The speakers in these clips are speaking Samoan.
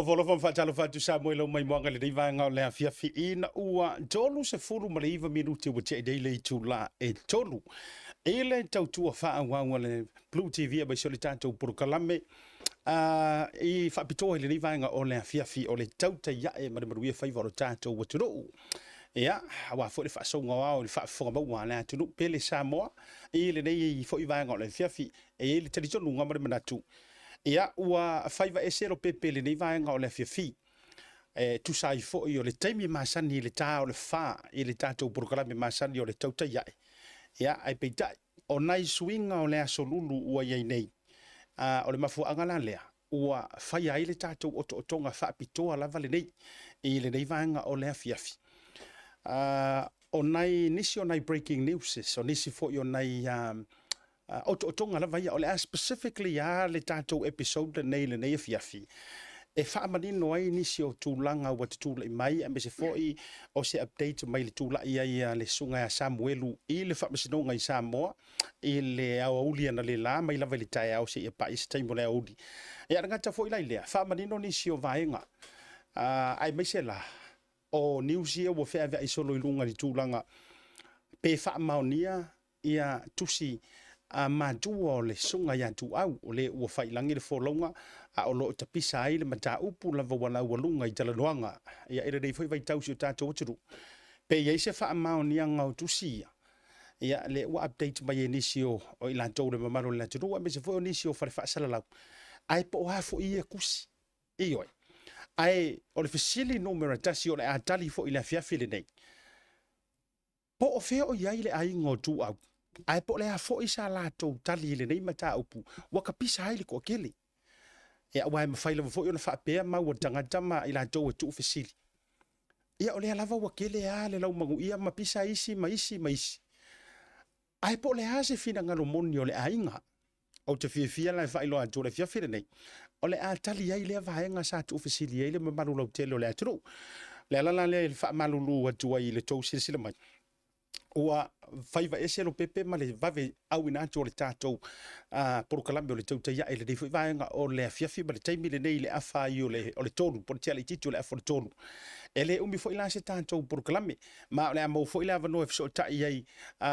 Ofo alofa ma faatalofa atu Samoa i lau maimoaga i lenei vaega o le afiafi ina ua 39 minute ua tea nei le itula e 3 i le tautua faaauau a le Blue TV aemaise o le tatou polokalame i faapitoa i lenei vaega o le afiafi o le tautai ae ma le manuia faiva o le tatou atunuu. Ia, aua foi le faasouga o ao i le faafofoga maua a le atunuu pele Samoa i lenei foi vaega o le afiafi. E i ai le talitonuga ma le manatu, ia, ua faiva ese Lopepe i lenei vaega o le afiafi. E tusa ai foi o le taimi masani i le ta o le 4 i le tatou polokalame masani o le tautai ae. Ia, ae peitai, o nai suiga o le aso lulu ua i ai nei, o le mafuaaga la lea, ua faia ai le tatou otootoga faapitoa lava lenei i lenei vaega o le afiafi. O nai nisi o nai breaking news, o nisi foi o nai otootoga lava ia, o le a specifically lava le tatou episode lenei i lenei afiafi, e faamanino ai nisi o tulaga ua tutulai mai, aemaise foi o se update mai le tulai ai a le susuga ia Samuelu i le faamasinoga i Samoa i le aoauli analeila mai lava i le taeao seia paia se taimi o le aoauli. Ia, le gata foi la i lea, faamanino nisi o vaega, aemaise la o news ia ua feaveai solo i luga i le tulaga pe faamaonia ia tusi a matua o le susuga ia Tuau, o le ua failagi le folauga a o lo o tapisa ai le mataupu lava ua laualuga i talanoaga. Ia, i lenei foi vaitau si o tatou atunuu, pe i ai se faamaoniaga o tusi ia. Ia, le ua update mai e nisi o i latou le mamalu o le atunuu, aemaise foi o nisi o fale faasalalau, ae po o a foi ia tusi. Ioe. Ae o le fesili numera 1 o le a tali foi i le afiafi lenei, po o fea o i ai le aiga o Tuau, ae po o le a foi sa latou tali i lenei mataupu ua tapisa ai le toatele. Ia, aua e mafai lava foi ona faapea mau a le tagata ma i latou e tuufesili. Ia, o lea lava ua tele lava le laumanuia ma pisa isi ma isi ma isi. Ae po o le a se finagalo moni o le aiga. Ou te fiafia la e faailoa atu o le afiafi lenei, o le a tali ai lea vaega sa tuufesili ai le mamalu lautele o le atunuu. Le ala la lea e faamalulu atu ai i le tou silasila mai, ua faiva ese Lopepe ma le vave auina atu o le tatou polokalame o le tautai ae i lenei foi vaega o le afiafi ma le taimi lenei i le afa ai o le 3, po o le tiala itiiti o le afa o le 3. E le umi foi la se tatou polokalame, ma o le a maua foi le avanoa e fesootai ai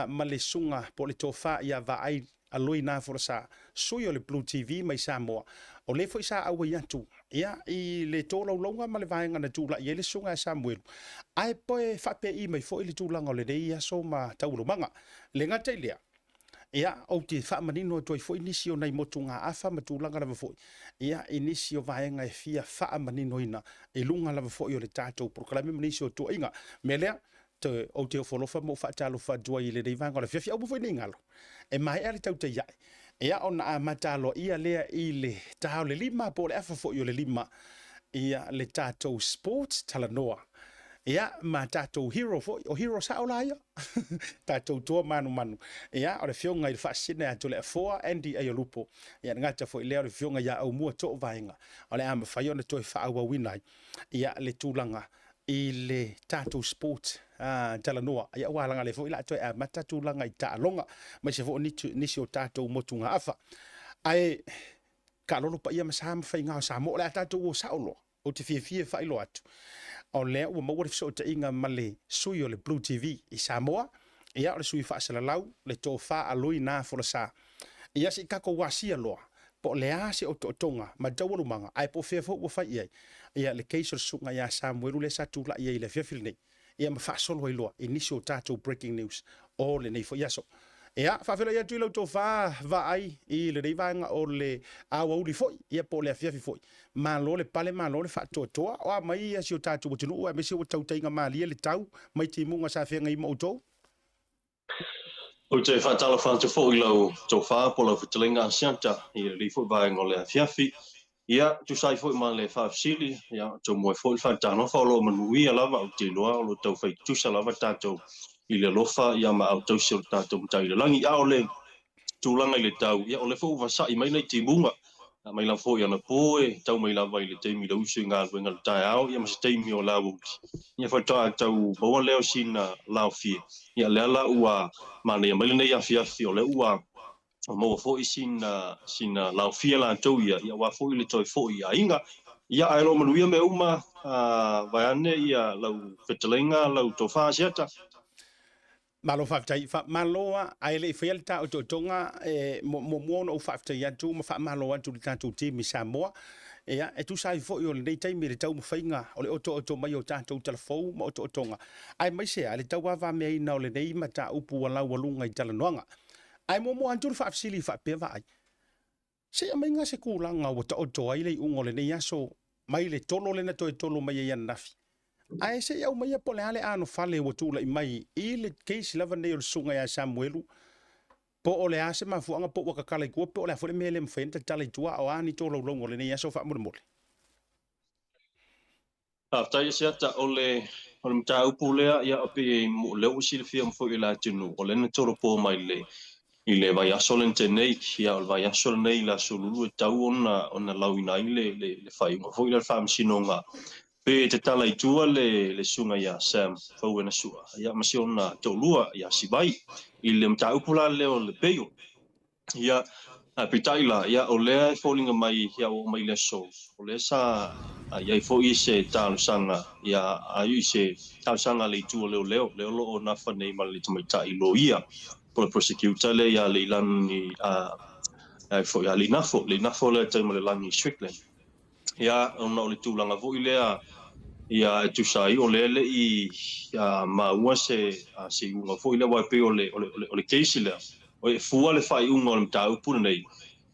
ma le susuga po o le tofa ia Vaai Aloi Na Folasa, sui o le Blue TV mai Samoa, o le foi sa auai atu ia i le tolaulauga ma le vaega na tulai ai le susuga ia Samuelu, ae pe faapei mai foi le tulaga o lenei aso ma taualumaga. Le gata i lea, ia, ou te faamanino atu ai foi nisi o nai motugaafa ma tulaga lava foi, ia, i nisi o vaega e fia faamaninoina i luga lava foi o le tatou polokalame ma nisi o tuuaiga. Mea lea, ou te ofo alofa ma ou faatalofa atu ai i lenei vaega o le afiafi. Aua foi ne i galo, e maea le tautai ae, ia, ona amata aloaia lea i le ta o le 5 po o le afa foi o le 5, ia, le tatou sports talanoa. Ia, ma tatou hero foi, o hero sao la ia, tatou toa manumanu. Ia, o le afioga i le Faasisina ia Toleafoa Andy Aiolupo. Ia, le gata foi lea o le afioga ia Aumua Toovaega, o le a mafai ona toe faaauauina ai, ia, le tulaga i le tatou sport talanoa. Ia, aua leaga o lea foi o le a toe amata tulaga i taaloga, aemaise foi o nisi o tatou motugaafa. Ae taalolo paia ma sa ma faiga o Samoa, o le a tatou o sao loa. Ou te fiafia e faailoa atu, o lea ua maua le fesootaiga ma le sui o le Blue TV i Samoa, ia, o le sui faasalalau, le tofa Aloi Na Folasa. Ia, se i tatou asia loa, po o le a se otootoga ma le taualumaga, ae po o fea foi ua fai i ai, ia, le case o le susuga ia Samuelu lea sa tulai ai i le afiafi lenei, ia, ma faasolo ai loa i nisi o tatou breaking news o lenei foi aso. Ia, faafeiloai atu i lau tofa Vaai i lenei vaega o le aoauli foi, ia, po o le afiafi foi. Malo le pale, malo le faatoatoa. O a mai si o tatou atunuu, aemaise ua tautaiga malie le tau mai timuga sa feagai ma outou. Ou te faatalofa atu foi i lau tofa po o lau fetalaiga Asiata i lenei foi vaega o le afiafi. Ia, tusa ai foi ma le faafesili, ia, tou foi le faatalofa o lo o manuia lava, ou te iloa o lo o taufai tutusa lava tatou i le alofa ia ma autausi o le tatou Matai i le lagi. A o le tulaga i le tau, ia, o le foi ua vasai mai nai timuga, mai lava foi anapo e tau mai lava i le taimi le uso i galuega le taeao, ia ma se taimi o le aoauli. Ia faatoa tau maua lea o sina laofie. Ia lea la ua manaia mai lenei afiafi o lea ua maua foi sina laofia latou ia, ia aua foi le toe foi i aiga. Ia, ae o lo o manuia mea uma, vaeane ia lau fetalaiga, lau tofa Asiata. Malo faafetai, malo lava, ae le i faia le ta otootoga, e muamua ona ou faafetai atu ma faamalo atu i le tatou team i Samoa. Ia, e tusa ai foi o lenei taimi i le taumafaiga o le otooto mai o tatou talafou ma otootoga, aemaise lava le tauavameaina o lenei mataupu ua laualuga i talanoaga. Ae muamua atu le faafesili faapea vaai, se i aumaiga se tulaga ua taoto ai le iuga o lenei aso mai le tolo lea na toe tolo mai ai ananafi. Ae se i aumaia po o le a le anofale ua tulai mai i le case lava nei o le susuga ia Samuelu, po o le a se mafuaaga, po ua tatala i tua, po o le a foi le mea e le mafai ona tatala i tua, a o a ni tolaulauga o lenei aso faamolemole. Faafetai Asiata, o le o le mataupu lea, ia pei o lea ua silafia foi e le atunuu, o lea na tolopo mai i le vaiaso lea na tea nei. Ia o le vaiaso lenei i le aso Lulu e tatau ona lauina ai le faaiuga foi lea o le Faamasinoga, pe tatala i tua le susuga ia Sam Fauenasua, ia ma si ona toalua ia Sivai i le mataupu la lea o le bail. Ia, peitai la, ia, o lea e foliga mai, ia, ua oo mai i le aso, o lea sa i ai foi se talosaga, ia, a i se talosaga a le itu o leoleo, lea o lo o nafa nei ma le tamaitai loia, po o le prosecutor lea ia Leilani, a foi ia Leinafo, Leinafo lea Taumalelagi Strickland. Ia, ona o le tulaga foi lea, ia, e tusa ai, o lea e le i maua se iuga foi lea, aua e pei o le case lea, e fua le faaiuga o le mataupu lenei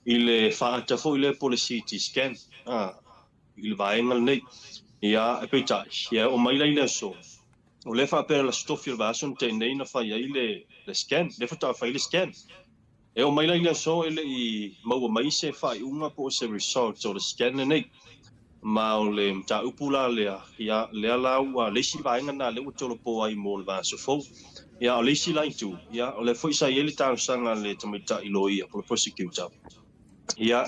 i le faata foi lea po o le CT scan i le vaega lenei. Ia, e peitai, ia, e oo mai la i le aso, o lea faapea le Aso Tofi o le vaiaso na tea nei na fai ai le scan, lea faatoa fai le scan. E oo mai la i le aso e le i maua mai se faaiuga po o se result o le scan lenei. Ma o le mataupu la lea, ia, lea la ua le isi vaega lena lea ua tolopo ai mo le vaiaso fou. Ia, o le isi la itu, ia, o lea foi sa i ai le talosaga a le tamaitai loia po o le prosecutor, ia,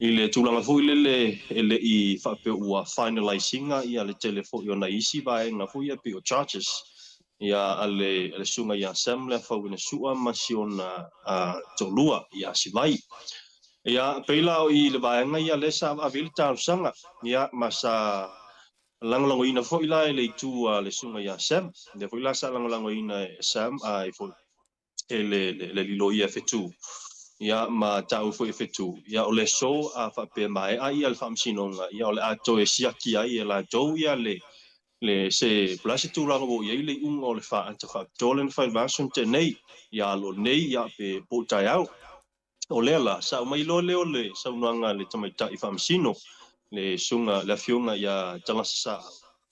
i le tulaga foi lele e le i faapea ua finalize ina ia le tele foi o nai isi vaega foi ia pei o charges, ia, a le susuga ia Sam lea Fauenasua ma si ona toalua ia Sivai. Ia, pei la o i le vaega ia lea sa ave ai le talosaga, ia, ma sa lagolagoina foi la e le itu a le susuga ia Sam, lea foi la sa lagolagoina e Sam ai foi e le loia Fetu, ia, ma taua foi e Fetu, ia, o le aso a faapea maea ia le faamasinoga, ia, o le a toe siaki ai e latou ia le se po o le a se tulaga ua i ai le iuga o le faata faapitoa lea na fai i le vaiaso na tea nei, ia alo nei, ia, pe po o taeao. O lea la, sa aumai loa lea o le saunoaga a le tamaitai faamasino, le susuga, le afioga ia Talasa Saa,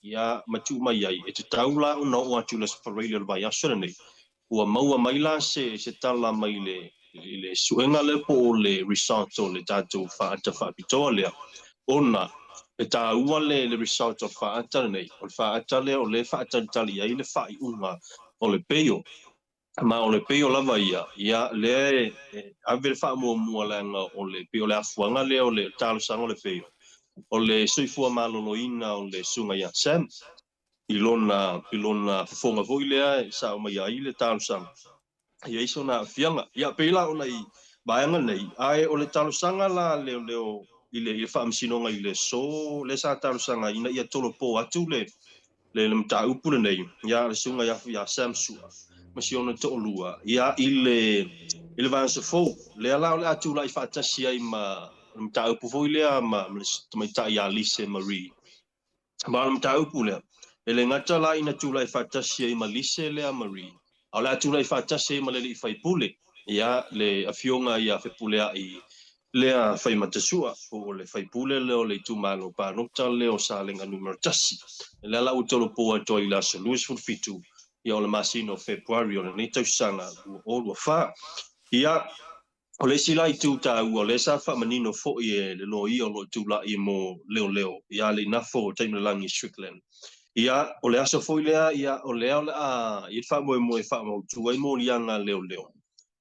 ia, ma tuu mai ai, e tatau la ona oo atu i le Aso Faraile o le vaiaso lenei, ua maua mai la se tala mai le suega lea po o le result o le tatou faata faapitoa lea, ona e taua le result o le faata lenei, o le faata lea o lea e faatalitali ai le faaiuga o le bail. Ma o le bail lava ia, ia, lea e ave le faamuamua leaga o le pei o le afuaga lea o le talosaga o le bail, o le soifua maloloina o le susuga ia Sam, i lona fofoga foi lea e sao mai ai le talosaga, e i ai sona aafiaga. Ia, pei la o nai vaega nei, ae o le talosaga la leoleo i le faamasinoga i le aso lea sa talosaga ina ia tolopo atu le mataupu lenei, ia, le susuga ia Sam Sua ma si ona toalua, ia, i le vaiaso fou lea la o le a tulai faatasi ai ma le mataupu foi lea ma le tamaitai ia Lise Marie. Ma o le mataupu lea, e le gata la ina tulai faatasi ai ma Lise lea Marie, a o le a tulai faatasi ai ma le alii faipule, ia, le afioga ia Fepuleai lea Faimatasua, po o le faipule lea o le itumalo palota lea o Salega Nu.1. Lea la ua tolopo atu ai i le aso 27, ia, o le masina o Fepuari o lenei tausaga 2024. Ia, o le isi la itu taua, o lea sa faamanino foi e le loia o lo o tulai mo leoleo, ia Leinafo Taimalelagi Strickland. Ia, o le aso foi lea, ia, o lea o le a i le faamoemoe faamautu ai moliaga leoleo,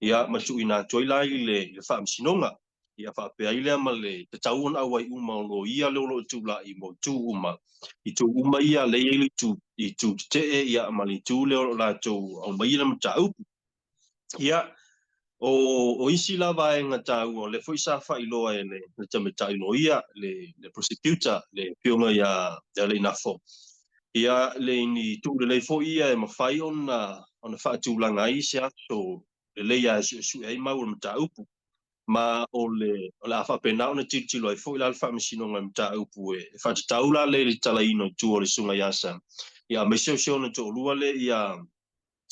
ia, ma tuuina atu ai la i le faamasinoga. Ia faapea ai lea ma le tatau ona auai uma o loia lea o lo o tulai mo itu uma. Itu uma ia lea e i ai le itu tetee, ia, ma le itu lea o lo o latou aumaia le mataupu. Ia, O isi la vaega taua, o lea foi sa faailoa e le tamaitai loia, le prosecutor, le afioga ia Leinafo, ia le ni tuu lelei foi ia e mafai ona faatulaga ai se aso lelei lava e suesue ai mau o le mataupu. Ma o le a faapena ona tilotilo ai foi la le Faamasinoga i mataupu e faatatau la le i le talaina i tua o le susuga ia Sam, ia aemaise o si ona toalua lea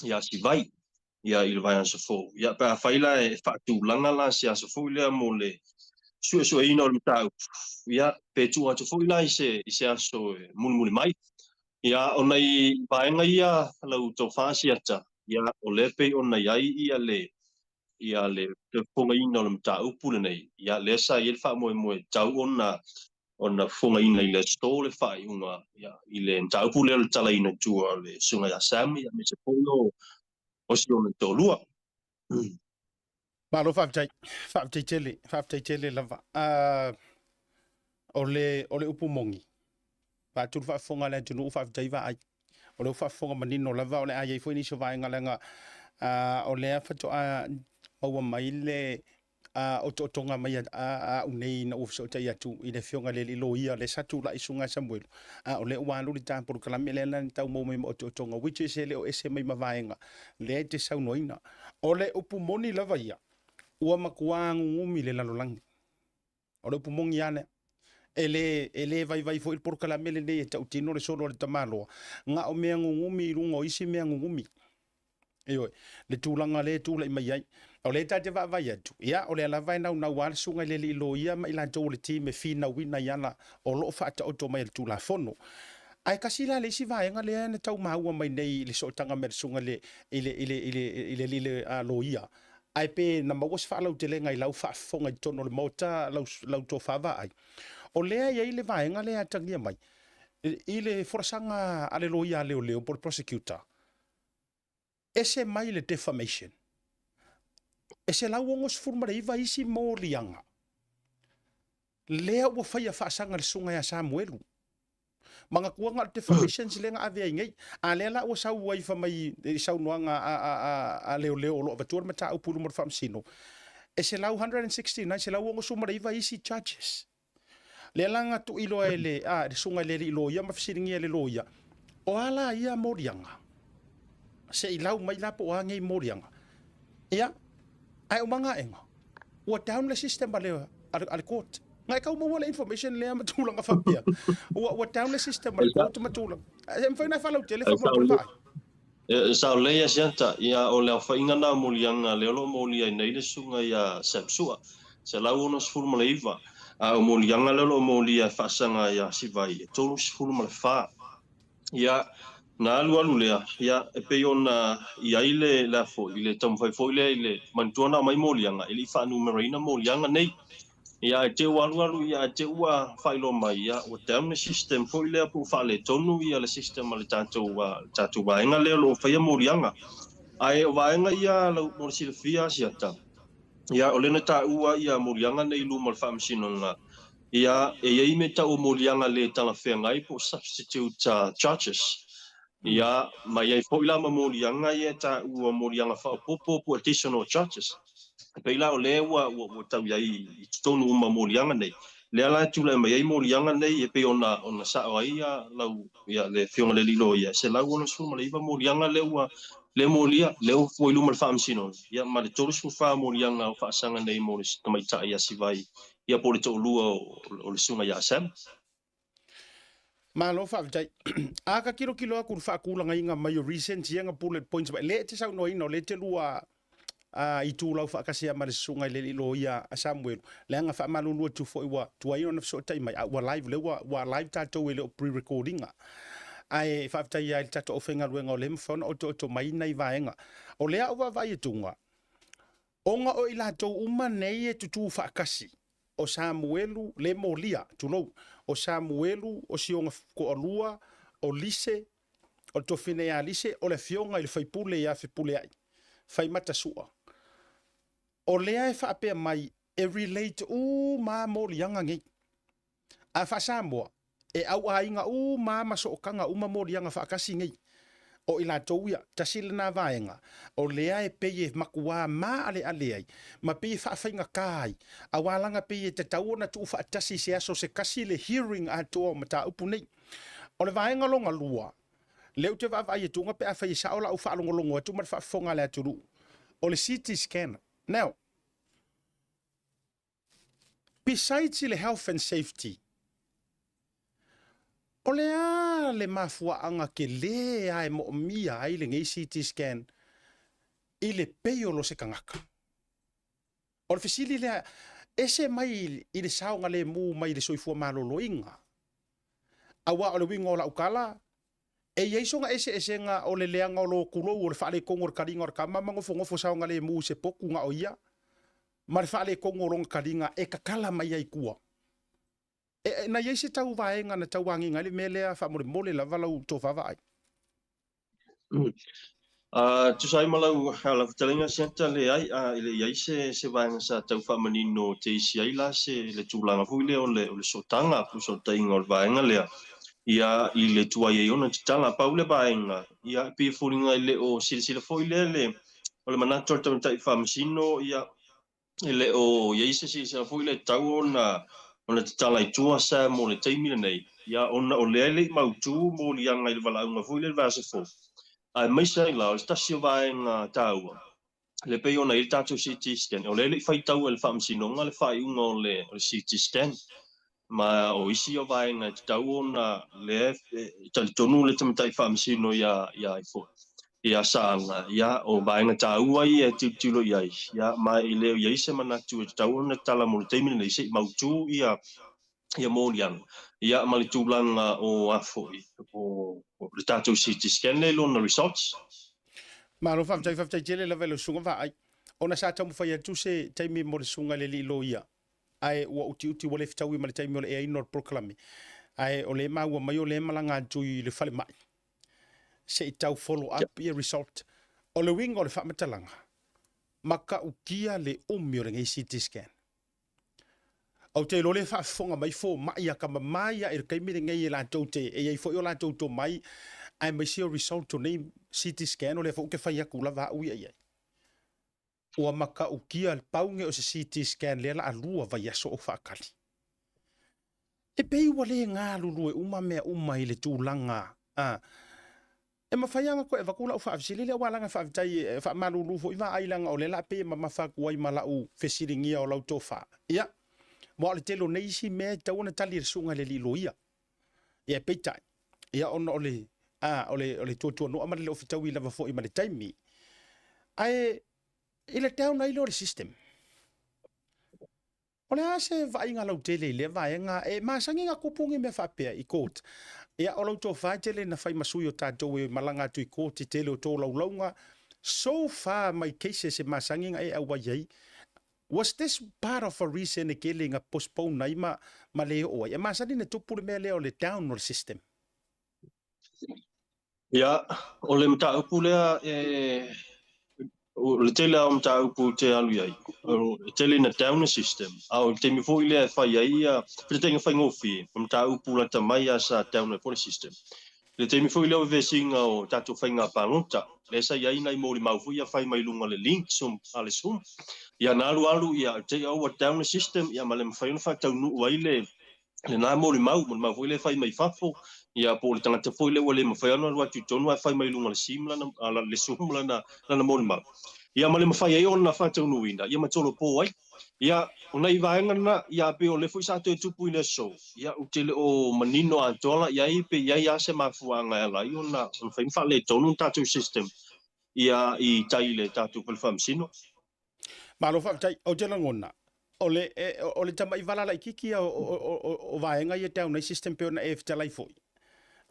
ia Sivai ia i le vaiaso fou. Ia pe afai la e faatulaga la se aso foi lea mo le suesueina o le mataupu, ia pe tuu atu foi la i se aso e mulimuli mai. Ia o nai vaega ia lau tofa Asiata, ia o lea pei ona i ai ia le fofogaina o le mataupu lenei, ia lea sa i ai le faamoemoe tau ona fofogaina i le aso le faaiuga i le mataupu lea o le talaina i tua o le susuga ia Sam, ia aemaise foi o si ona toalua. Malo faafetai, faafetai tele, faafetai tele lava. O le upu moni, faatu le faafofoga a le atunuu, faafetai vaai. O le faafofoga manino lava, o le a i ai foi nisi o vaega leaga o lea faatoa maua mai le otootoga mai a au nei na ua fesootai atu i le afioga i le alii loia lea sa tulai susuga Samuelu, a o lea ua alu le ta polokalame lea na tau maua mai ma otootoga, which is e le o ese mai ma vaega lea e te saunoaina. O le upu moni lava ia, ua matua gugumi le lalolagi. O le upu moni lava lea. E le vaivai foi le polokalame lenei e tautino le solo a le tamaloa, na o mea gugumi i luga o isi mea gugumi. Ioe, le tulaga lea e tulai mai ai. O lea ta te vaavaai atu, ia o lea lava e naunau lava le susuga i le alii loia ma i latou o le team e finauina i ala o lo o faataoto mai e le Tulafono. Ae tasi la le isi vaega lea na tau maua mai nei i le sootaga mai a le susuga i le alii loia, ae pe na maua se faalautelega i lau faafofoga i totonu o le Maota lau tofa vaai. O lea e i ai le vaega lea e atagia mai i le folasaga a le loia a leoleo po o le prosecutor, ese mai le defamation, e 169 isi moliaga lea ua faia faasaga le susuga ia Samuelu. Manatua na o le defamations lea na ave ai nei. A lea la ua sau ai fa mai i saunoaga a leoleo o lo o avatua le mataupu i luma o le Faamasino, e 169, 169 isi charges. Lea la na tuuiloa e le susuga i le alii loia ma fesiligia e le loia, o a la ia moliaga? Se i lau mai la po o a nei moliaga. Ia, ae o magaega, ua down le system a le court. Ngai kau maua le information lea ma tulaga faapea. Ua down le system a le court ma tulaga. E mafai ona e faalautele faamolemole vaai. E sao lelei Asiata, ia o le aofaiga na o moliaga lea o lo o molia ai nei le susuga ia Sam Sua, 169, a o moliaga lea o lo o molia e faasaga ia Sivai e 34. Ia, na alu alu lea, ia, e pei ona i ai le a foi, i le taumafai foi lea i le manatua na aumai moliaga, e le i faanumeraina moliaga nei. Ia, ae te ua alu alu, ia, ae te ua faailoa mai, ia, ua down le system foi lea po ua faaletonu ia le system a le tatou vaega lea o lo o faia moliaga. Ae o vaega ia lau mo le silafia Asiata, ia, o lea na taua ia moliaga nei i luma o le Faamasinoga, ia, e i ai mea tau o moliaga le talafeagai po o substitute charges. Ia, ma i ai foi la ma moliaga ia e taua moliaga faaopoopo po o additional charges. E pei la o lea ua tau i ai i totonu uma o moliaga nei. Lea la e tulai mai ai moliaga nei e pei ona sao ai lau ia le afioga i le alii loia, e 169 moliaga lea ua lea molia, lea ua i luma o le Faamasinoga, ia ma le 34 moliaga o faasaga nei mo le tamaitai ia Sivai, ia po o le toalua o le susuga ia Sam. Malo faafetai. A ka tilotilo atu i le faatulagaina mai o recent ia na bullet points mai, lea e te saunoaina o lea e te lua itulau faatasi lava ma le susuga i le alii loia a Samuelu, leaga faamalulu atu foi ua tuai ona fesootai mai, a ua live, lea ua live tatou e le o pre-recording. Ae faafetai lava i le tatou aufaigaluega o lea e mafai ona otooto mai nai vaega. O lea ou vaavaai atuga, ona o i latou uma nei e tutū faatasi, o Samuelu le molia, tulou, o Samuelu, o si ona toalua, o Lise, o le tofine ia Lise, o le afioga i le faipule ia Fepuleai, Faimata Sua. O lea e faapea mai e relate uma moliaga nei. A faa-Samoa, e auaiga uma ma sootaga uma moliaga faatasi nei. O i latou ia, tasi lena vaega o lea e pei e makuā maaleale ai ma pei e faafaigata ai, auā laga pei e tatau ona tuufaatasi i se aso se kasi le hearing atoa o mataupu nei. O le vaega lona lua, lea ou te vaavaai atu pe afai e sao lau faalogologo atu ma le faafofoga a le atunuu, o le CT scanner. Now, besides i le health and safety, o le a le mafuaaga kelē lava e moomia ai lenei CT scan i le peiolo o se tagata? O le fesili lea, ese mai i le saogalemu mai le soifua maloloina, auā o le uiga o lau tala, e i ai sona eseesega o le leaga o lo tulou o le faaletonu o le taliga o le tama ma nofonofo saogalemu i se potu na o ia, ma le faaletonu o lona taliga e tatala mai ai i tua. E, na i ai se tau vaega na tauagiga ai le mea lea faamolemole lava lau tofa vaai? Tusa ai ma lau fetalaiga Siata, leai, e le i ai se vaega sa tau faamanino teisi ai la se le tulaga foi lea o le sootaga po o sootaiga o le vaega lea, ia, i le tuai ai ona tatala. Pau le vaega, ia, e pei e foliga e le o silasila foi lea le o le manatu o le tamaitai faamasino, ia, e le o i ai se silasila foi le tatau ona tatala i tua sa mo le taimi lenei, ia, ona o lea e le i mautu moliaga i le valaauga foi lea i le vaiaso fou. Aemaise ai la o se tasi o vaega taua le pei ona i le tatou CT scan, o lea e le i faitau e le faamasinoga le faaiuga o le CT scan, ma o isi o vaega e tatau ona lea e talitonu le tamaitai faamasino ia ai foi ia Saaga, ia, o vaega taua ia e tilotilo i ai, ia, ma e le o i ai se manatu e tatau ona tatala mo le taimi lenei se i mautu ia moliaga, ia, ma le tulaga o a foi o le tatou CT scan le lona results. Malo faafetai, faafetai tele lava i lau susuga Vaai. Ona sa taumafai atu se taimi mo le susuga i le alii loia, ae ua utiuti ua le fetaui ma le taimi o le airina o le polokalame. Ae o lea e maua mai o lea e malaga atu i le falemai se i tau follow up ia result. O le uiga o le faamatalaga, matautia le umi o lenei CT scan. Ou te iloa le faafofoga mai fomai akamamai ia i le taimi lenei e latou te e i ai foi o latou tomai, aemaise o result o nei CT scan, o lea foi ou te fai atu lava au ia i ai. Ua matautia le pau o se CT scan lea la 2 vaiaso o faatali. E pei ua le galulue uma mea uma i le tulaga a. E mafai lava ona toe avatu lau faafesili lea, aua laga faafetai e faamalulu foi vaai leaga o lea la pei e mamafa atu ai ma lau fesiligia o lau tofa. Ia, aua o le tele o nei isi mea e tatau ona tali e le susuga i le alii loia. Ia, peitai, ia, ona o le tuatuanoa ma le le o fetaui lava foi ma le taimi. Ae i le down ai lea o le system, o le a se vaaiga lautele i lea vaega? E masani na tupu ni mea faapea i court. Ia, o lau tofa e tele na fai ma sui o tatou e malaga atu i court i tele o tolaulauga. So far mai cases e masani na e auai ai, was this part of a reason e kele na postpone ai ma le oo ai? E masani na tupu le mea lea o le down o le system? Ia, o le mataupu lea e o le tele o mataupu te alu i ai. O le tele ina down le system. A o le taimi foi lea e fai ai ia fetetaiga faigofie, o mataupu lata mai a sa down ai foi le system. Le taimi foi lea o vesiga o tatou faiga palota, lea sa i ai nai molimau foi ia fai mai luga le link Zoom, a le Zoom. Ia na alu alu, ia, te i ua down le system, ia, ma le mafai ona faataunuu ai le lena molimau foi lea fai mai fafo, ia, po o le tagata foi lea ua le mafai ona alu atu i totonu ae fai mai luga le sim lana le Zoom lana molimau. Ia, ma le mafai ai ona faataunuuina, ia, ma tolopo ai. Ia, o nai vaega na, ia, pe o le foi sa toe tupu i le aso, ia, ou te le o manino atoa la i ai pe i ai lava se mafuaaga e ala ai ona fai ma faaletonu le tatou system, ia, i tai i le tatou fale faamasino. Malo faafetai. Ou te lagona, o le tamai vala laitiiti ia o vaega ia down ai system pei ona e fetalai foi.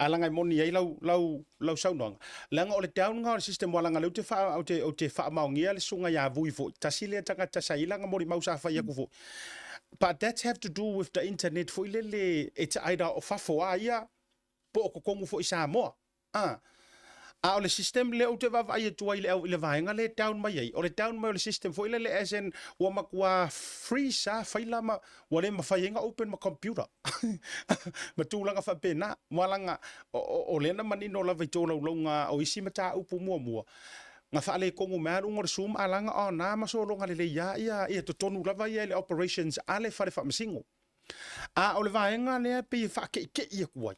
A laga e moni ai lau saunoaga. Leaga o le down o le system, ua laga lea ou te faamaonia le susuga ia Vui foi. Tasi lea tagata sa i laga molimau sa fai atu foi. But that have to do with the internet foi lele, it's either o fafo a ia po o totonu foi i Samoa. Ah. A o le system lea ou te vaavaai atu ai i le vaega lea e down mai ai, o le down mai o le system foi lele as in ua matua freeze lava faila ma ua le mafai ai ona open ma computer ma tulaga faapena. Ua laga o lea na manino lava i tolaulauga o isi mataupu muamua, na faaletonu mai lava luga o le Zoom a laga ona ma sologa lelei lava ia totonu lava ia i le operations a le fale faamasino. A o le vaega lea e pei e faakeikei atu ai,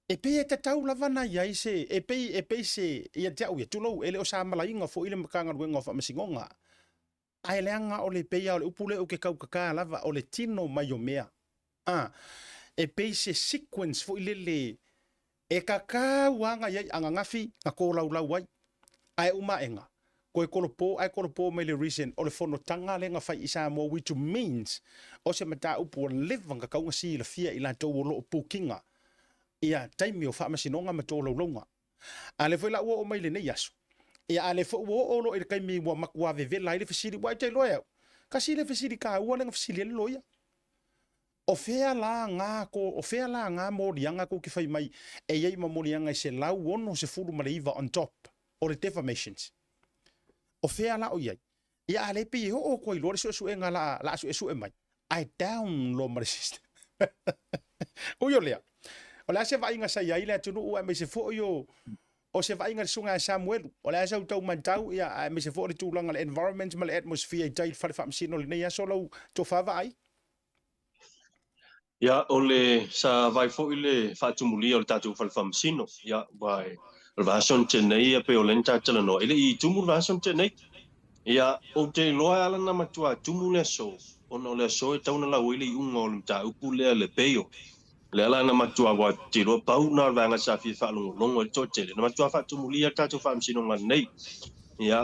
e pei e tatau lava ona i ai se, e pei, e pei se, ia te au ia, tulou, e le o samalaina foi le Matagaluega o Faamasinoga, ae leaga o le pei lava o le upu lea ou te tautata lava, o le tino mai o mea. A, e pei se sequence foi lele e tatau lava ona i ai, ananafi na tolaulau ai, ae uma aega, toe tolopo ae tolopo mai le reason o le fonotaga lea na fai i Samoa which means o se mataupu ua leva ona tatau ona silafia e i latou o lo o book ina ia taimi o faamasinoga ma tolaulauga. A lea foi la ua oo mai lenei aso, ia a lea foi ua oo loa i le taimi ua matua vevela ai le fesili, aua e te iloa e au, tasi le fesili taua lea na fesili ai le loia. O fea la nga ko, o fea la nga moliaga tou te fai mai e i ai ma moliaga e 169 on top o le defamations? O fea la o i ai? Ia a le pei e oo atu ai loa le suesuega la, la a suesue mai, ae down loa ma le system. Ui o lea, o le a se vaaiga sa i ai le atunuu aemaise foi o, o se vaaiga i le susuga ia Samuelu, o le a sau tau matau, ia, aemaise foi o le tulaga o le environment ma le atmosphere i tai i le fale faamasino i lenei aso lau tofa vaai? Ia, o le, sa vaai foi le faatumulia o le tatou fale faamasino, ia, aua o le vaiaso na tea nei, ia, pei o lea na ta talanoa, e le i tumu le vaiaso na tea nei. Ia, ou te iloa e ala ona matua tumu le aso, ona o le aso e tatau ona lau ai le iuga o le mataupu lea, le bail. Lea la na matua, aua ou te iloa pau lena o le vaega sa fia faalogologo ai le toatele, na matua faatumulia le tatou faamasinoga nei. Ia,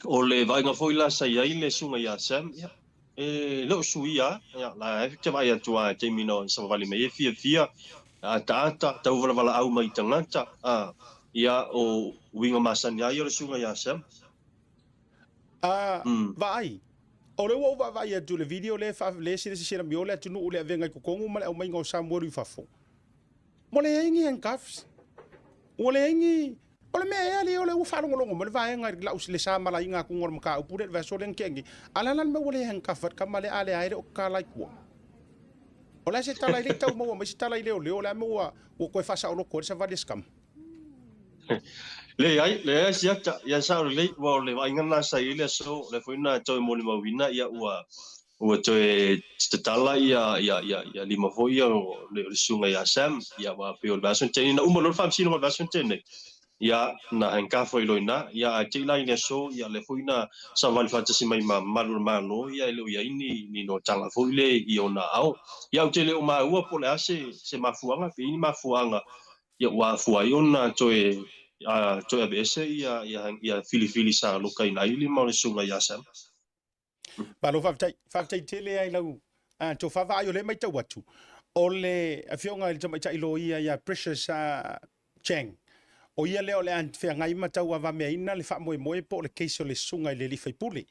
o le vaaiga foi la sa i ai le susuga ia Sam, ia, E le o suia, ia, la e te vaai atu lava i taimi na savavali mai ai fiafia, ataata, tauvalavalaau mai i tagata, a, ia, o uiga masani lava ia o le susuga ia Sam. A, vaai, o lea ua ou vaavaai atu i le video lea e faa, lea e silasila mai o le atunuu i le avega i totonu ma le aumaiga o Samuelu i fafo. Ua leai ni handcuffs. Ua leai ni... O le mea ea lea o lea ua faalogologo mai le vaega i lau le samalaina atuga o le mataupu lea i le vaiaso lea na tea nei. A o le a la le mea ua le handcuff ai le tama lea a lea e le o tatala i tua? O le a se tala e le i tau maua mai se tala i leoleo o le a mea ua ua toe faasaoloto ai le savali a se tama? Leai, leai se ata, ia sao lelei, aua o le vaaiga lena sa i ai le aso, o lea foi na toe molimauina, ia ua ua toe tatala ia ia ia ia lima foi ia o le susuga ia Sam, ia aua pei o le vaiaso na tea nei, na uma loa le faamasinoga i le vaiaso na tea nei, ia na handcuff ai loa i ina, ia ae te i la i le aso, ia lea foi na savali faatasi mai ma malu o le Malo, ia e le o i ai ni ni notaga foi le i ona ao. Ia ou te le o maua po o le a se se mafuaaga, pe i ai ni mafuaaga ia ua afua ai ona toe toe aveese ia ia ia filifili sa lokaina ai lima o le susuga ia Sam. Malo faafetai. Faafetai tele ai lau tofa vaai o lea matau atu. O le afioga i le tamaitai loia ia Precious Chang. O ia lea o le a feagai ma tauavameaina le faamoemoe po o le case o le susuga i le alii faipule.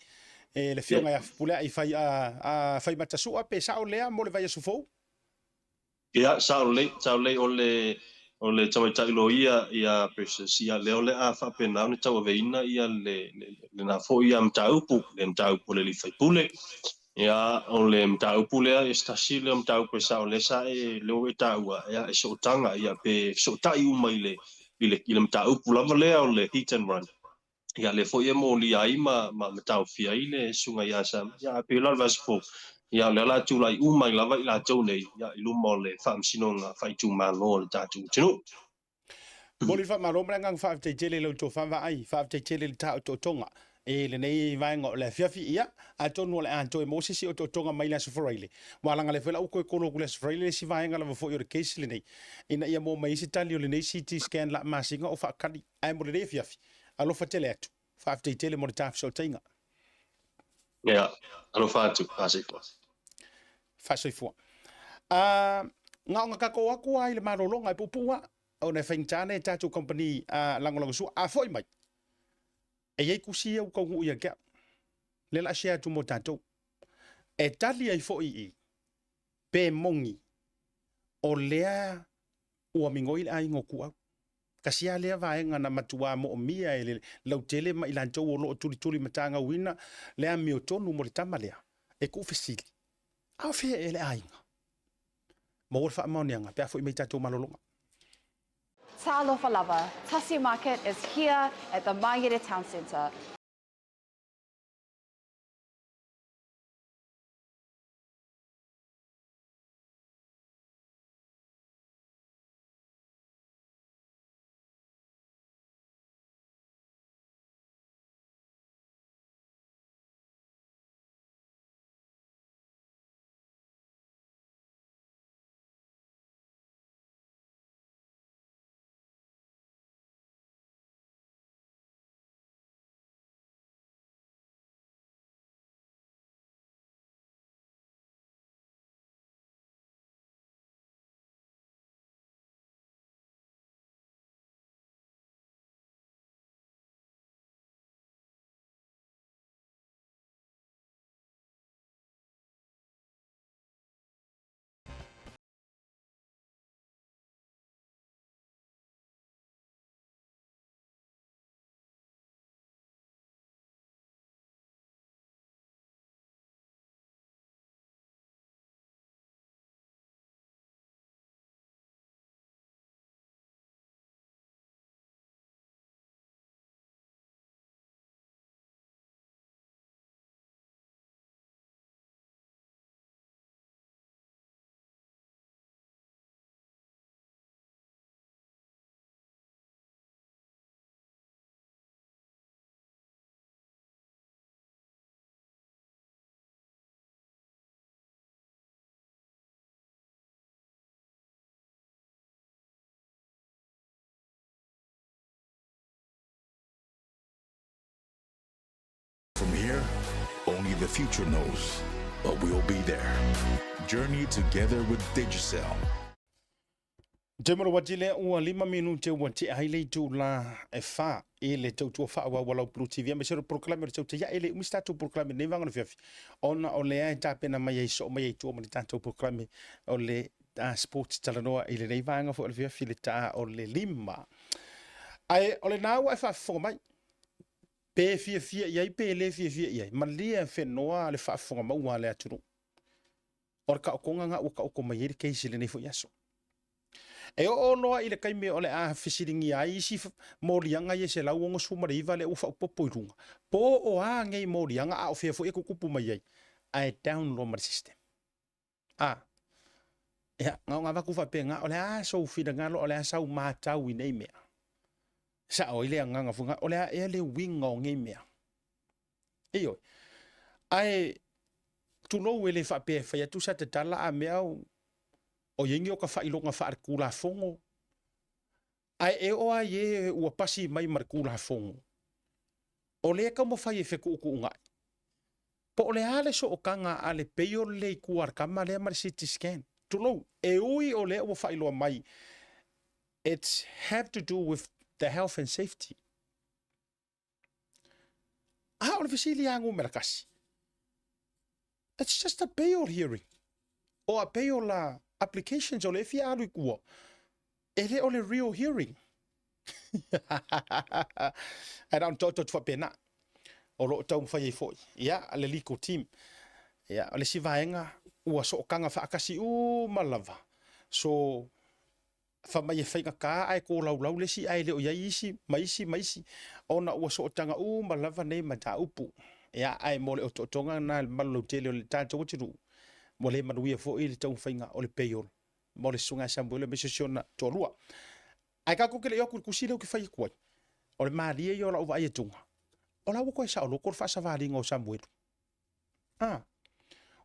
E le afioga ia Fepuleai fai, Faimatasua pe sao lea mo le vaiaso fou? Ia, sao lelei, sao lelei, o le, o le tamaitai loia ia Precious, ia lea o le a faapena ona tauaveina ia le, le, lena foi ia mataupu, le mataupu a le alii faipule. Ia, o le mataupu lea, ia se tasi lea o mataupu e sao lea sa e, lea ua e taua, ia, e sootaga, ia, pe fesootai uma i le, i le, i le mataupu lava lea o le hit and run. Ia, lea foi e molia ai ma, ma, ma taofia ai le susuga ia Sam. Ia, ae pei la o le vaiaso fou, ia, o lea o le a tulai uma ai lava i latou nei, ia, i luma o le Faamasinoga Faaitumalo o le tatou atunuu. Momoli le faamalo ma le agaga faafetai tele i la outou vaavaai. Faafetai tele i le taotootoga i lenei vaega o le afiafi. Ia, atonu o le a toe maua se isi otootoga mai le Aso Faraile. Ua alaga lea foi la ua toe kolo atu i le Aso Faraile le isi vaega lava foi o le case lenei, ina ia maua mai ai se tali o lenei CT scan la masina o faatali. Ae mo lenei afiafi, alofa tele atu. Faafetai tele mo le ta fesootaiga. Ia, alofa atu, faasoifua. Faasoifua. A, na ona tatou atu lava i le malologa e puupuu lava, ona e faigata nei tatou company a lagolagosua. A foi mai, e i ai tusi ia ua taunuu ia te au, lea o le a share atu mo tatou. E tali ai foi i i, pe moni o lea ua migoi le aiga o Tuau. Tasi lava lea vaega na matuā moomia e le lautele ma i latou o lo o tulitulimatagauina le amiotonu mo le tama lea, e tuufesili, A o fea ea le aiga? Maua le faamaoniaga pe a foi mai tatou malologa. Talofa lava, Tasi Market is here at the Mangere Town Centre. From here, only the future knows, but we'll be there. Journey together with Digicel. Te molo ati lea ua lima minute ua tea ai le itula e fa i le tautua faaauau a lau Blue TV aemaise o le polokalame o le tauta ia e le umi se tatou polokalame i lenei vaega o le afiafi ona o lea e tapena mai ai soo mai ai tua ma le tatou polokalame o le sports talanoa i lenei vaega foi o le afiafi i le ta o le 5. Ae o lena ua e faafofoga mai pe fiafia i ai pe le fiafia i ai, malie whenoa le faafofoga maua a le atunuu. O le taotoga na ua taoto mai ai le case i lenei foi aso. E oo loa i le taimi o le a fesiligia ai isi moliaga ia e 169 lea ua faaopoopo i luga, po o a nei moliaga a o fea foi e tutupu mai ai, ae down loa ma le system. A, ia, na ona avatu faapena, o le a sou finagalo, o le a sau matau i nei mea. Sao ai le agaga foi, o le a ea le uiga o nei mea. Ioe. Ae tulou e le faapea e fai atu sa tatala a mea o i ai ni o ka faailoga faaletulafono, ae e oo lava i e ua pasi mai ma le Tulafono, o lea e taumafai e fetuutuunai. Po o le a le sootaga a le bail lea i tua a le tama lea ma le CT scan. Tulou, e ui o lea ua faailoa mai, it's have to do with the health and safety. A o le fesili lava numera tasi, it's just a bail hearing or a bail applications o lea e fia alu i tua, e le o le real hearing. Ae na ona taoto atu faapena, o lo o taumafai ai foi ia le legal team. Ia, o le isi vaega ua sootaga faatasi uma lava. So, fai mai e faigata ae tolaulau le isi ae le o i ai isi ma isi ma isi ona ua sootaga uma lava nei mataupu. Ia, ae mo le otootoga lena i le mamalu lautele o le tatou atunuu, ua le manuia foi le taumafaiga o le bail mo le Susuga ia Samuel aemaise o si ona toalua. Ae tatou te le i o atu i le tusi lea ou te fai atu ai, o le malie ia o lau vaai atuga, o la ua toe saoloto le faasavaliga o Samuelu. A,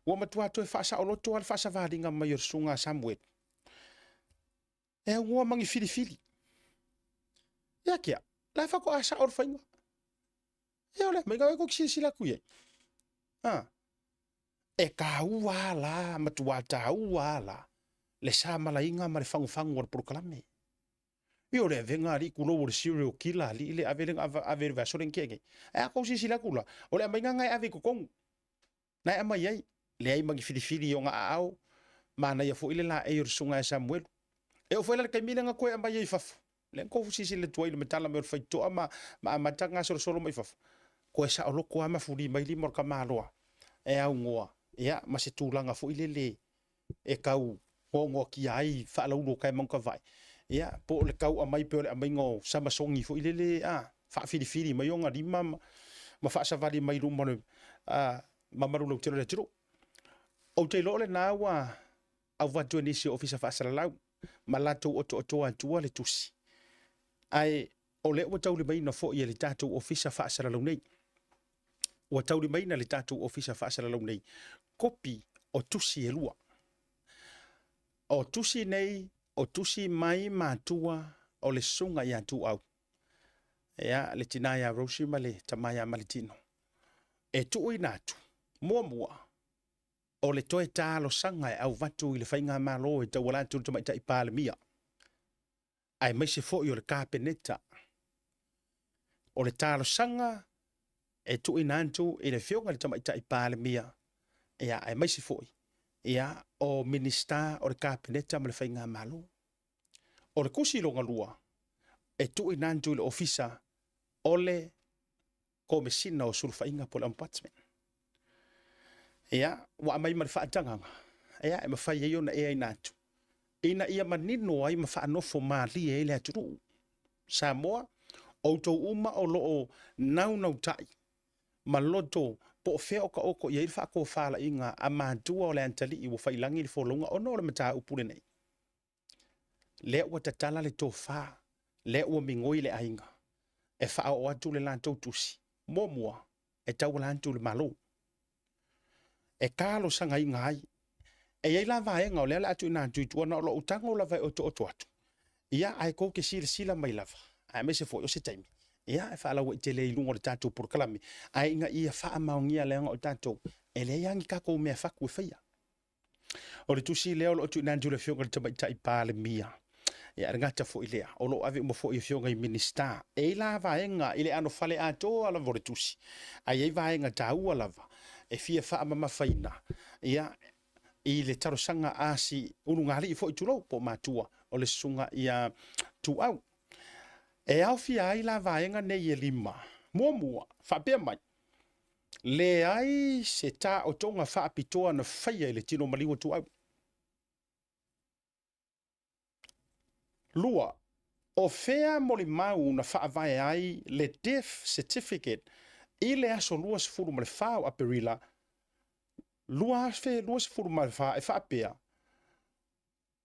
ua matua toe faasaoloto lava le faasavaliga mai o le Susuga a Samuelu. E aunoa ma ni filifili. Ia kia, la e faatoa sao le faiga. Ia o le aumaiga tou te silasila atu i ai. A, e taua lava la, matua taua lava la, le samalaina ma le fagufagu o le polokalame. Ia o le avega alii tulou o le serial killer alii le ave le ave i le vaiaso lea na tea nei. Ae a tou silasila atu la, o le aumaiga lena e ave i totonu. Na e aumai ai, leai ma ni filifili i ona aao, manaia foi le laei o le susuga ia Samuelu. E oo foi la i le taimi lea na toe aumai ai i fafo. Lea na tou silasila atu ai i le matala mai o le faitotoa ma ma amata gasolosolo mai fafo, toe saoloko lava ma fuli mai lima o le tamaloa e aunoa ia ma se tulaga foi lele e tau goagoatia ai faalaulu o taemautavae, ia po o le tau aumai pei o le aumaiga o Samasogi foi lele a faafilifili mai ona lima ma faasavali mai luma o le mamalu lautele o le atunuu. Ou te iloa o lena ua avatu e nisi o Ofisa Faasalalau ma latou otootoa atua le tusi, ae o lea ua taulimaina foi e le tatou Ofisa Faasalalau nei. Ua taulimaina e le tatou Ofisa Faasalalau nei kopi o tusi e lua. O tusi nei, o tusi mai matua o le susuga ia Tuau, ia, le tina ia Rosie ma le tama ia Maletino, e tuuina atu, muamua, o le toe talosaga e avatu i le faigamalo e tauala atu i le Tamaitai Palemia, aemaise foi o le Kapeneta. O le talosaga e tuuina atu i le Afioga i le Tamaitai Palemia, ia, aemaise foi ia, o Minisita o le Kapeneta ma le Faigamalo. O le tusi lona lua, e tuuina atu i le Ofisa o le Komesina o Sulufaiga po o le Ombudsman. Ia, ua aumai ma le faatagaga, ia, e mafai ai ona ea ina atu, ina ia manino ai ma faanofo malie ai le atunuu. Samoa, outou uma o lo o naunautai ma loto po o fea o taoto i ai le faatofalaiga a matua o le atalii ua faiilagi le folauga ona o le mataupu lenei. Lea ua tatala le tofa, lea ua migoi le aiga e faaoo atu le latou tusi. Muamua, e tauala atu i le Malo, e talosagaina ai. E i ai la vaega o lea o le a tuuina atu i tua, na o lou tago lava e otooto atu, ia, ae tou te silasila mai lava, aemaise foi o se taimi, ia, e faalauaitele i luga o le tatou polokalame, ae ina ia faamaonia leaga o tatou, e leai lava ni tatou mea fatu e faia. O le tusi lea o lo o tuuina atu i le Afioga i le Tamaitai Palemia, ia, e le gata foi i lea, o lo o ave uma foi i Afioga i Minisita. E i ai la vaega i le anofale atoa lava o le tusi, ae i ai vaega taua lava e fia faamamafaina, ia, i le talosaga a si ulugalii foi tulou po o matua o le susuga ia Tuau. E aofia ai la vaega nei e lima. Muamua, faapea mai, leai se taotoga faapitoa na faia i le tino maliu o Tuau. Lua, o fea molimau na faavae ai le death certificate i le aso 24 o Aperila 2024 e faapea,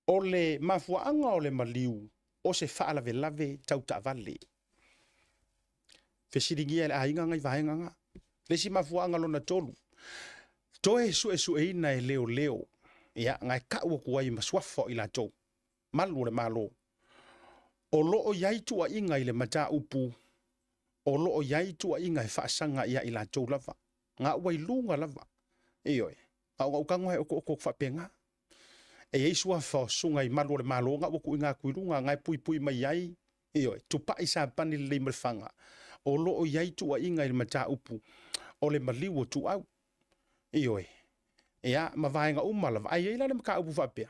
o le mafuaaga o le maliu o se faalavelave tau taavale. Fesiligia e le aiga nai vaega na. Le isi mafuaaga lona tolu, toe suesueina e leoleo, ia, na e tau atu ai ma suafa o i latou, malu o le Malo, o lo o i ai tuuaiga i le mataupu, o lo o i ai tuuaiga e faasaga ia i latou lava. Nga ua i luga lava. Ioe, a o gautago e otooto atu faapena. E i ai suafa o susuga i malu o le Malo nga ua tuuina atu i luga, nga e puipui mai ai, ioe, tupai sapani lelei ma le faga, o lo o i ai tuuaiga i le mataupu o le maliu o Tuau. Ioe, ia, ma vaega uma lava. Ae i ai la le mataupu faapea,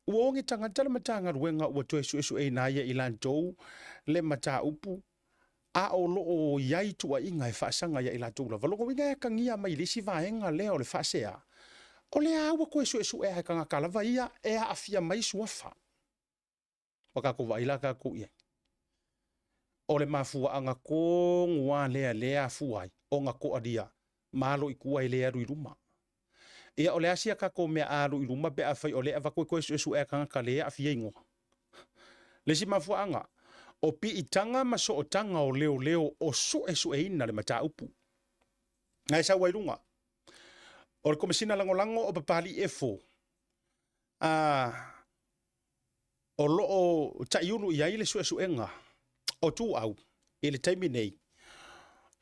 ua oge tagata le Matagaluega ua toe suesueina ai e i latou le mataupu, a o lo o i ai tuuaiga e faasaga ia i latou lava. Lona uiga e atagia mai i le isi vaega lea o le faasea, o lea ua toe suesue lava e tagata lava ia e aafia mai suafa. Ua tatou vaai la tatou i ai. O le mafuaaga tonu lava lea lea e afua ai ona toalia ma alo i tua e le alu i luma. Ia o le a sia tatou mea a alu i luma pe afai o lea e avatu e toe suesue e tagata le aafia igoa. Le isi mafuaaga, o piitaga ma sootaga o leoleo o suesueina le mataupu. Na e sau ai luga. O le Komesina Lagolago o Papalii Efo, a o lo o taiulu i ai le suesuega o Tuau i le taimi nei,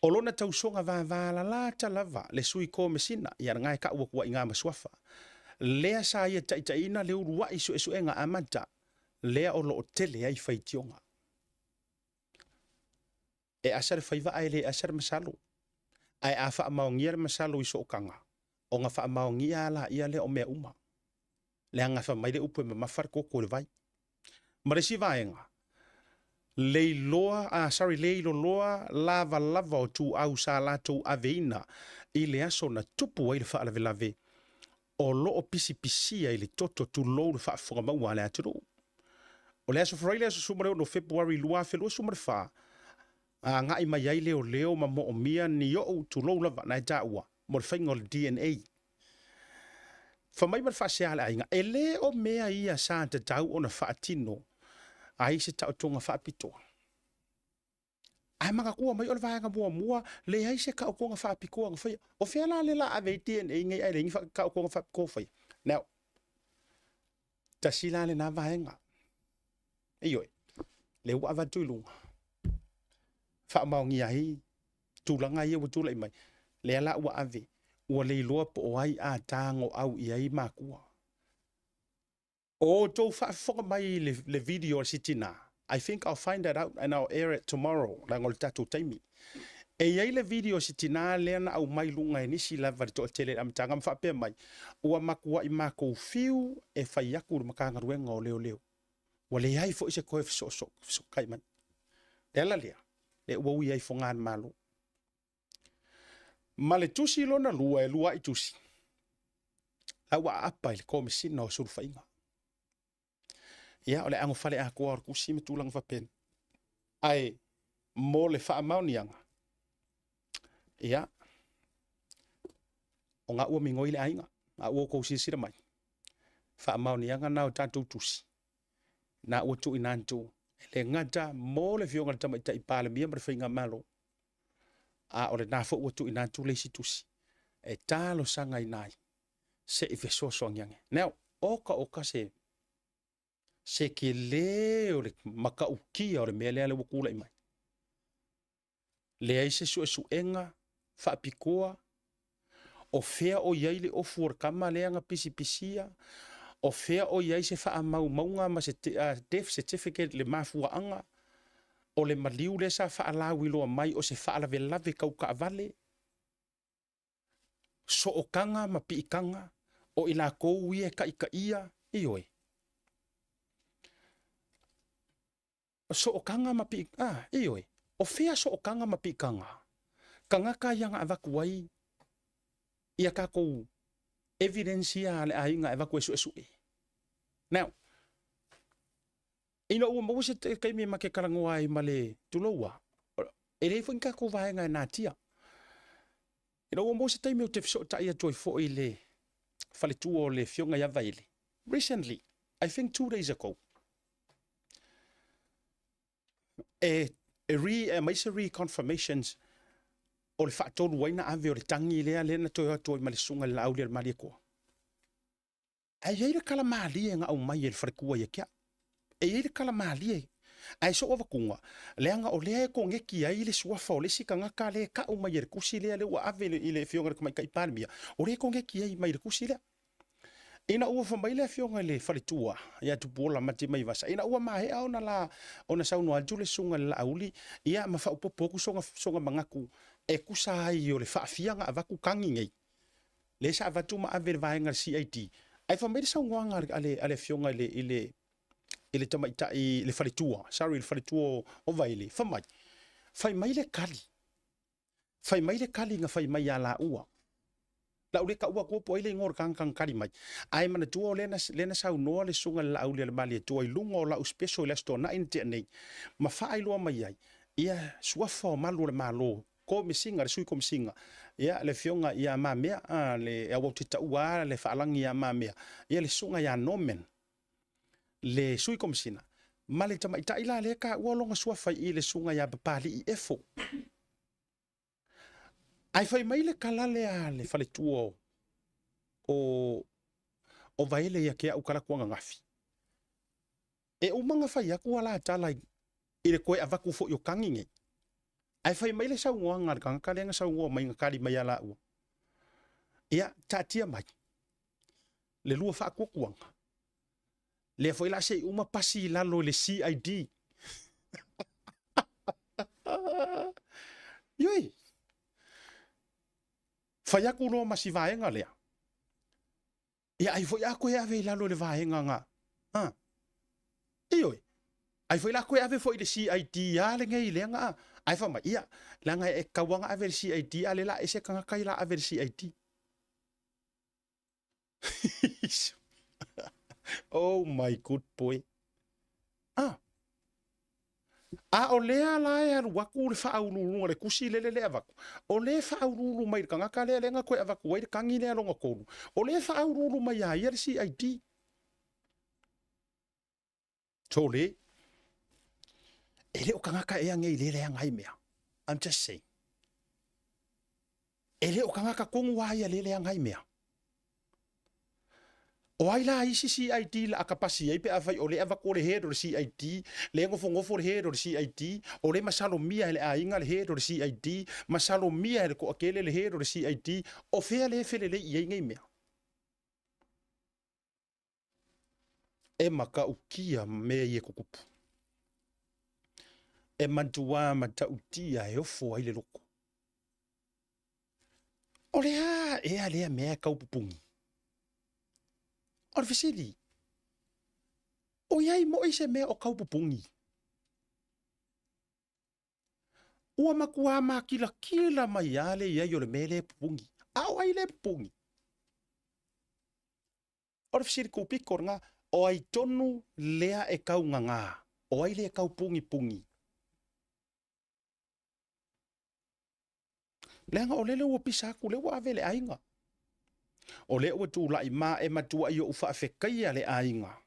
o lona tausoga vavalalata lava le sui komesina, ia lena e tau atu ai i ina ma suafa, lea sa ia taitaiina le uluai suesuega amata, lea o lo o tele ai faitioga. E asa le faiva ae le asa le masalo. Ae a faamaonia le masalo i sootaga, ona faamaonia lava laia lea o mea uma. Leaga fai mai le upu e mamafa le toto i le vai. Ma le isi vaega, Leiloa, ah, sorry, Leiloloa lavalava o ituau sa latou aveina i le aso na tupu ai le faalavelave, o lo o pisipisia i le toto tulou le faafofoga maua a le atunuu. O le aso Faraile aso 16 o Fepuari 2024, a agai mai ai leoleo ma moomia ni ou tulou lava na e taua mo le faiga o le DNA. Fai mai ma le faasea a le aiga, e le o mea ia sa tatau ona faatino ai se taotoga faapitoa. Ae manatua mai o le vaega muamua, leai se taotoga faapitoa na faia. O fea la le la ave ai DNA nei ae leai ni taotoga faapitoa faia? Now, tasi la lena vaega. Ioe, lea ua avatu i luga, faamaonia ai tulaga ia ua tulai mai, lea la ua ave, ua le iloa po o ai a tagoau i ai matua. O outou faafofoga mai i le, le video a si tina. I think I'll find that out and I'll air it tomorrow, leaga o le tatou taimi. E i ai le video a si tina lea na aumai luga e nisi lava le toatele i le amataga ma faapea mai, ua matuai matou fiu e fai atu i le Matagaluega o Leoleo. Ua leai foi se toe fesootai mai. Le ala lea, lea ua ui ai foga le Malo. Ma le tusi lona lua e lua'i tusi, la ua aapa i le Komesina o Sulufaiga. Ia, o le anofale atoa o le tusi ma tulaga faapena. Ae mo le faamaoniaga, ia, o ga ua migoi le aiga, a ua outou silasila mai, faamaoniaga na o tatou tusi, na ua tuuina atu e le gata mo le Afioga i le Tamaitai Palemia ma le Faigamalo, a o lena foi ua tuuina atu le isi tusi e talosagaina ai se i fesoasoani ane. Now, oka oka se se tele o le matautia o le mea lea le ua tulai mai. Leai se suesuega faapitoa o fea o i ai le ofu o le tama lea na pisipisia, o fea o i ai se faamaumauga ma se death certificate le mafuaaga o le maliu lea sa faalauiloa mai o se faalavelave tau taavale, sootaga ma piitaga o i latou ia e taitaia, ioe. Sootaga ma pi, ah, ioe. O fea sootaga ma piitaga? Tagata ia na avatu ai ia tatou evidence ia a le aiga e avatu e suesue. Now, ina ua maua se taimi ma te talanoa ai ma le tuloua, e leai foi ni tatou vaega e natia. Ina ua maua se taimi ou te fesootai atu ai foi i le faletua o le Afioga ia Vaele, recently, I think 2 days ago, e, e re, e aumai se reconfirmations o le faatolu ai na ave o le tagi lea lea na toe atu ai ma le susuga i le Laauli a le Malietoa. Ae i ai le tala malie na aumai e le faletua ia te au. E i ai le tala malie, ae soo avatuga, leaga o lea e koneki ai le suafa o le isi tagata lea e tau mai e le tusi lea lea ua ave i le Afioga i le Tamaitai Palemia, o lea e koneki ai mai le tusi lea. Ina ua fai mai le Afioga i le faletua ia Tupuola Matimaivasa, ina ua maea ona la ona saunoa atu le Susuga i le Laauli, ia ma faaopoopo atu sona sona manatu e tusa ai o le faafia na avatu tagi nei, lea sa avatu ma ave i le vaega a le CID. Ae fai mai le saunoaga a le, a le afioga i le, i le, i le tamaitai, i le faletua, sorry, le faletua o Vaele, fai mai, fai mai le kali, fai mai le kali na fai mai ia laua. Lau le taua atua po o ai le igoa o le tagata na kali mai. Ae manatua o lea na, lea na saunoa le susuga i le Laauli a le Malietoa i luga o lau special i le Aso Toonai na tea nei, ma faailoa mai ai ia suafa o malu o le Malo Komesina, le Sui Komesina, ia, le Afioga ia Mamea, a, le, aua ou te taua lava le faalagi ia Mamea, ia le Susuga ia Norman, le Sui Komesina, ma le tamaitai la lea e taua lona suafa i i, le Susuga ia Papali'i Efo. Ae fai mai le tala lea a le faletua o, o, o Vaele ia te au talaatu ananafi. E uma ona fai atu a la tala i, i le toe avatu foi o tagi nei. Ae fai mai le saunoaga a le tagata lea na saunoa mai na tali mai ia laua, Ia, taatia mai le lua faatuatuaga, lea foi la se i uma pasi i lalo i le CID. Ioe, fai atu loa ma si vaega lea. Ia ai foi a koe ave i lalo i le vaega nga. Ha. Ioe. Ai foi la koe ave foi i le CID a lenei lea nga ai fa mai ia leaga e tatau lava ona ave i le CID a le la ese tagata ia la ave i le CID. Oh my good boy. Ah. A o lea la e alu atu le faauluuluga le tusi lele le avatu. O lea e faauluulu mai le tagata lea lea na toe avatu ai le tagi lea lona tolu. O lea e faauluulu mai ia ia le CID. Sole, e le o tagata ea nei lea leaga ai mea. I'm just saying. E le o tagata tonu a ia lea leaga ai mea. O ai la isi CID la a pasi ai pe afai o le avatu o le head o le CID, le nofonofo le head o le CID, o le masalomia e le aiga le head o le CID, masalomia e le toatele le head o le CID, o fea le felelei i ai nei mea. E matautia mea ia e tutupu. E matuā matautia e ofo ai le loto. O le a ea lea mea e tau pupuni? O le fesili, o i ai moi se mea o tau pupuni? Ua matuā makilatila mai lava le i ai o le mea lea e pupuni. A o ai lea e pupuni? O le fesili kūpito lena, o ai tonu lea e taugagā? O ai lea e tau pugipugī? Leaga o lele ua pisa atu, lea ua ave le aiga. O lea ua tulai ma e matuai ou faafetaia le aiga.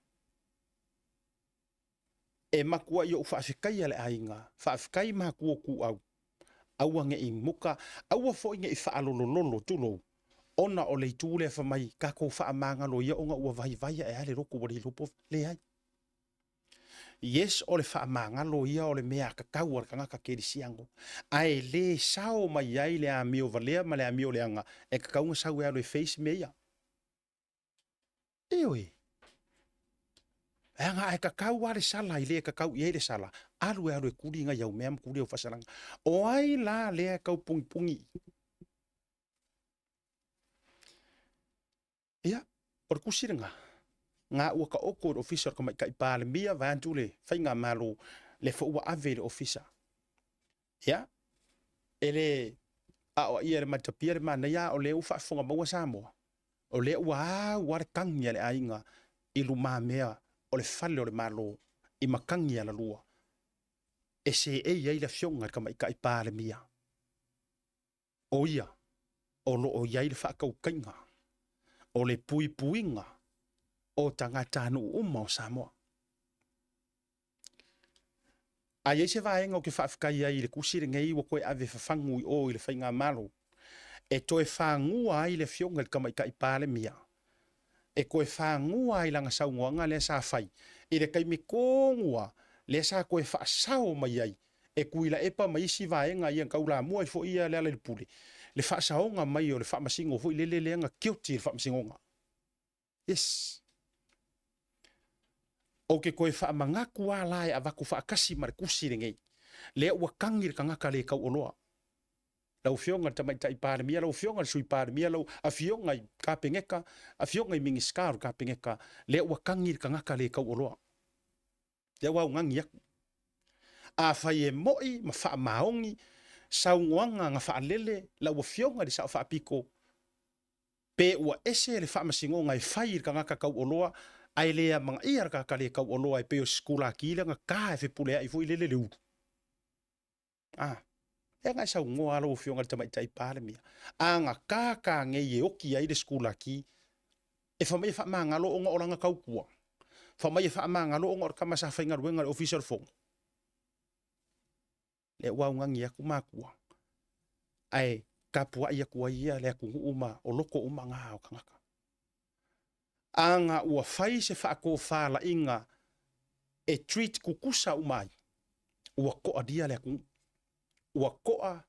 E matuai ou faafetaia le aiga, faafetai matua ituau, aua ne i muka, aua foi ne i faalolololo, tulou, ona o le itu lea fai mai, tatou faamagalo ia ona ua vaivai ae a le loto ua le iloa po o, leai. Yes, o le faamagalo ia o le mea tatau a le tagata kerisiano, ae le sao mai ai le amio valea ma le amio leaga e tatau ona sau e alu e face mea ia. Ioe. Leaga ae kakau lava le sala i le e kakau i ai le sala, alu e alu e kuli nai au mea ma kuli au faasalaga. O ai la lea e tau pungipungi? Ia, o le tusi lena, nga ua taoto i le ofisa o le Tamaitai Palemia vaeatu le faigamalo, lea foi ua ave i le ofisa. Ia, e le aoaia e le matapia le manaia, a o lea ua faafofoga maua Samoa, o lea ua au lava le tagi a le aiga i lumamea o le fale o le Malo i matagi alalua e seei ai le Afioga i le Tamaitai Palemia. O ia o lo o i ai le faatautaiga o le puipuiga o tagatanuu uma o Samoa. A i ai se vaega ou te faafetai ai i le tusi lenei ua toe ave fafagu i o i le Faigamalo e toe fagua ai le Afioga i le Tamaitai Palemia, e toe fagua ai lana saunoaga lea sa fai i le taimi tonu lava lea sa toe faasao mai ai e Tuilaepa ma isi vaega ia na taulamua ai foi ia Lealailepule le faasaoga mai o le faamasino foi lele lea na guilty e le faamasinoga. Yes. Ou te toe faamanatu lava la e avatu faatasi ma le tusi lenei, lea ua tagi le tagata le tauoloa. Lau Afioga i le Tamaitai Palemia, lau Afioga i le Sui Palemia, lau Afioga i Kapeneta, Afioga i Minisita o le Kapeneta, lea ua tagi le tagata le tauoloa. Lea ua augani atu. Afai e moi ma faamaoni saunoaga na faalele lau Afioga i le Sao Faapito, Pe ua ese le faamasinoga e fai i le tagata tauoloa ae le amanaia le tagata le tauoloa e pei o se sikulaki lea na ta e fepuleai foi lele le ulu. A, lea na e saunoa lava lau Afioga i le Tamaitai Palemia, a na ta ta nei e oti ai le sikulaki e fai mai e faamagalo ona o lana tautua, fai mai e faamagalo ona o le tama sa faigaluega i le Ofisa o le Fono. Lea ua augani atu matua, ae tapuai atu ai ia le atunuu ma o loto uma na o tagata. A na ua fai se faatofalaiga e treat tutusa uma ai, ua toalia le atunuu, ua toa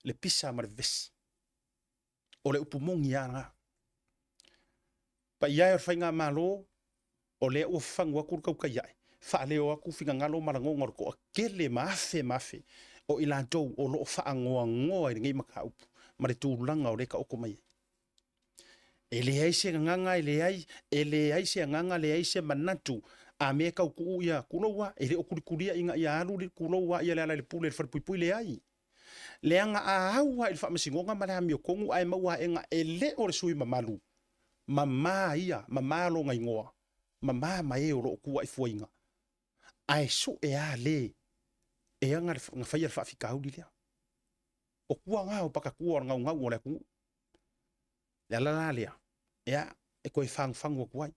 le pisa ma le vevesi. O le upu moni lava lena. Paia e o le Faigamalo, o lea ua fafagu atu le tautai ae, faaleo atu finagalo ma lagona o le toatele ma afe ma afe o i latou o lo o faanoanoa i lenei mataupu ma le tulaga o lea e taoto mai ai. E leai se gagana, e leai, e leai se agaga, leai se manatu A mea e tau tuu ia tulou a, e le o kulikulia ina ia alu tulou a ia Lealailepule i le falepuipui, leai. Leaga a au lava i le faamasinoga ma le amiotonu ae maua aega e le o le sui mamalu, mama ia, mama lona igoa, mama ma e o lo o tuuaifuaina, ae sue a le e ana na faia le faafitauli lea. O tua na o patatua o le naunau o le atunuu. Le ala la lea, ia, e toe fagufagu atu ai.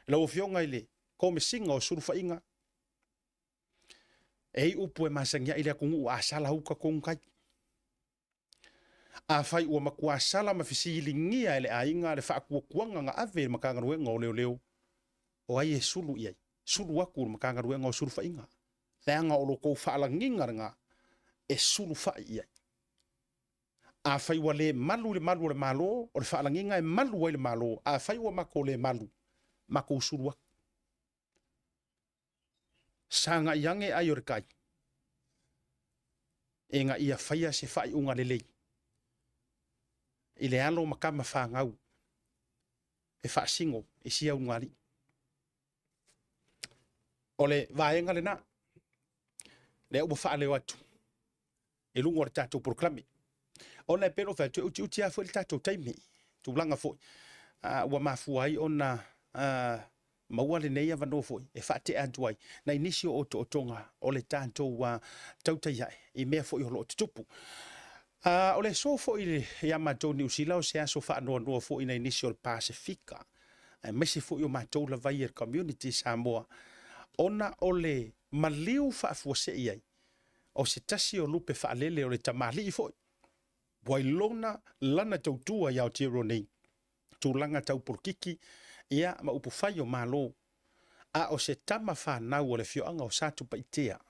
Lau Afioga i le Komesina o Sulufaiga, e i upu e masani ai le atunuu, a sala uta tonu tai. Afai ua matua sala ma fesiligia e le aiga le faatuatuaga na ave i le Matagaluega o Leoleo, o ai e sulu i ai? Sulu atu i le Matagaluega o Sulufaiga, leaga o lo outou faalagiga lena e sulufai i ai. Afai ua le malu i le malu o le Malo, o le faalagiga e malu ai le Malo. Afai ua matou le malu, matou sulu atu. Sagai ane ai o le tai, ina ia faia se faaiuga lelei i le alo ma tama fanau e faasino i sia ulugalii. O le vaega lena, lea ua faaleo atu i luga o le tatou polokalame. Ona e pei ona ou fai atu, e utiuti lava foi le tatou taimi, tulaga foi ua mafua ai ona maua lenei avanoa foi e faatea atu ai nai nisi o otootoga o le tatou tautai ae i mea foi o lo o tutupu. O le aso foi ia matou Niu Sila o se aso faanoanoa foi nai nisi o le Pasefika, aemaise foi o matou lava ia le community Samoa, ona o le maliu faafuasei ai o se tasi o lupe faalele o le tamalii foi ua ilona lana tautua i Aotearoa nei, tulaga tau polokiki ia ma upufai o Malo, a o se tama fanau o le afioaga o Satupaitea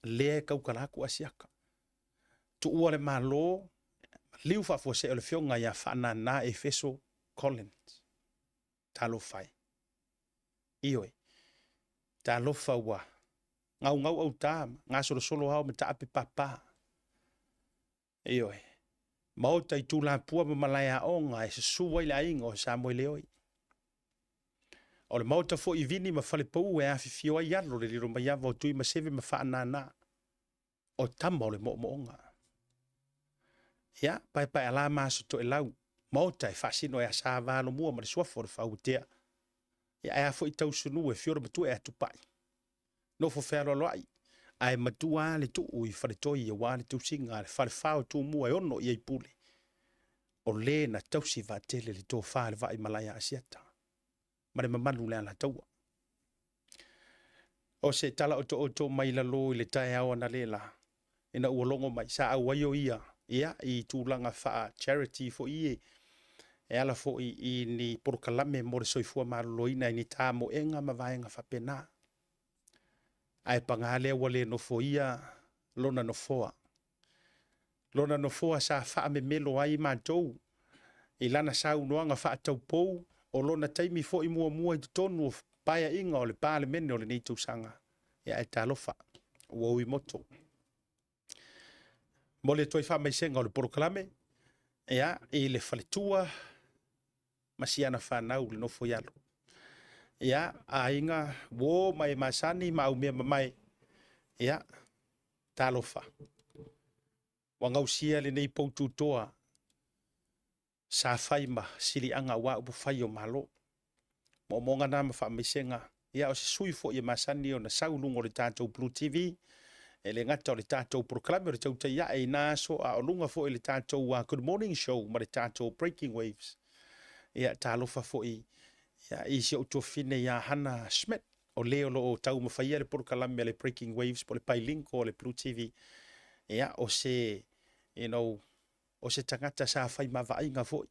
lea e tautala atu Asiata. Tuua le Malo, maliu faafuasei o le afioga ia Faanana Efeso Collins. Talofa e. Ioe. Talofa ua gaugau auta, gasolosolo ao ma taape papa. Ioe. Maota i Tulapua ma Malaeaoga e susu ai le aiga o Samoeleoi. O le maota foi i Vini ma Falepau e afifio ai alo le Lilomaiava o Tuimaseve ma Faanana, o tama o le moomooga. Ia, paepaeala ma aso toelau, maota e faasino e Asa Valomua ma le suafa o le Fauatea. Ia, ae a foi Tausunu e fio le matua e atupai. Nofo fealoaloai, ae matua le tuu i Faletoi aua le tausiga a le falefa o Tumua e ono i ai pule. O le na tausi vaatele le tofa le vaai malae a Asiata ma le mamalu le Alataua. O se tala otooto mai lalo i le taeao analeila, ina ua logo mai, sa auai o ia, ia, i tulaga faa charity foi ie, e ala foi i ni polokalame mo le soifua maloloina i ni tamoega ma vaega faapena. Ae paga lea ua le nofoia lona nofoa. Lona nofoa sa faamemelo ai matou i lana saunoaga faataupou o lona taimi foi muamua i totonu o paeaiga o le Palemene o lenei tausaga. Ia ae talofa, ua ui moto. Mo le toe faamaisega o le polokalame, ia, i le faletua ma siana fanau le nofo i alo. Ia, aiga, uo ma e masani ma aumea mamae, ia, talofa. Ua gausia lenei poututoa sa fai ma siliaga aua upufai o Malo. Moomooga na ma faamaisega. Ia, o se sui foi e masani ona sau i luga o le tatou Blue TV, e le gata o le tatou polokalame o le tautai ae i na aso, a o luga foi le tatou Good Morning Show ma le tatou Breaking Waves. Ia, talofa foi ia, i si ou tuafafine ia Hannah Schmidt, o le o lo o taumafaia le polokalame a le Breaking Waves po o le bilingual o le Blue TV. Ia, o se, you know, o se tagata sa fai ma vaaiga foi.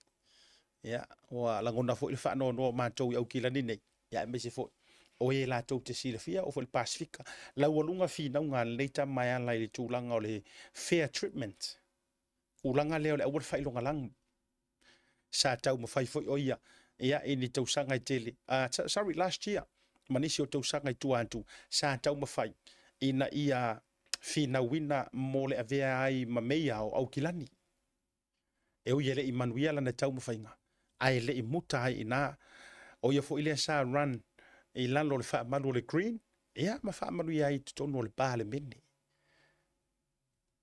Ia, ua lagona foi le faanoanoa o matou i Aukilani nei, ia aemaise foi o e latou te silafia o foi le Pasifika. Laualuga finauga a lenei tama e ala i le tulaga o le fair treatment. Tulaga lea o le aua le faailogalanu. Sa taumafai foi o ia, ia, i ni tausaga e tele. Sorry, last year, ma nisi o tausaga i tua atu, sa taumafai ina ia finauina mo le avea ai ma meia o Aukilani. E ui e le i manuia lana taumafaiga, ae le i muta ai i ina. O ia foi lea sa run, i lalo o le faamalu o le Green, ia ma faamanuia ai i totonu o le Palemene.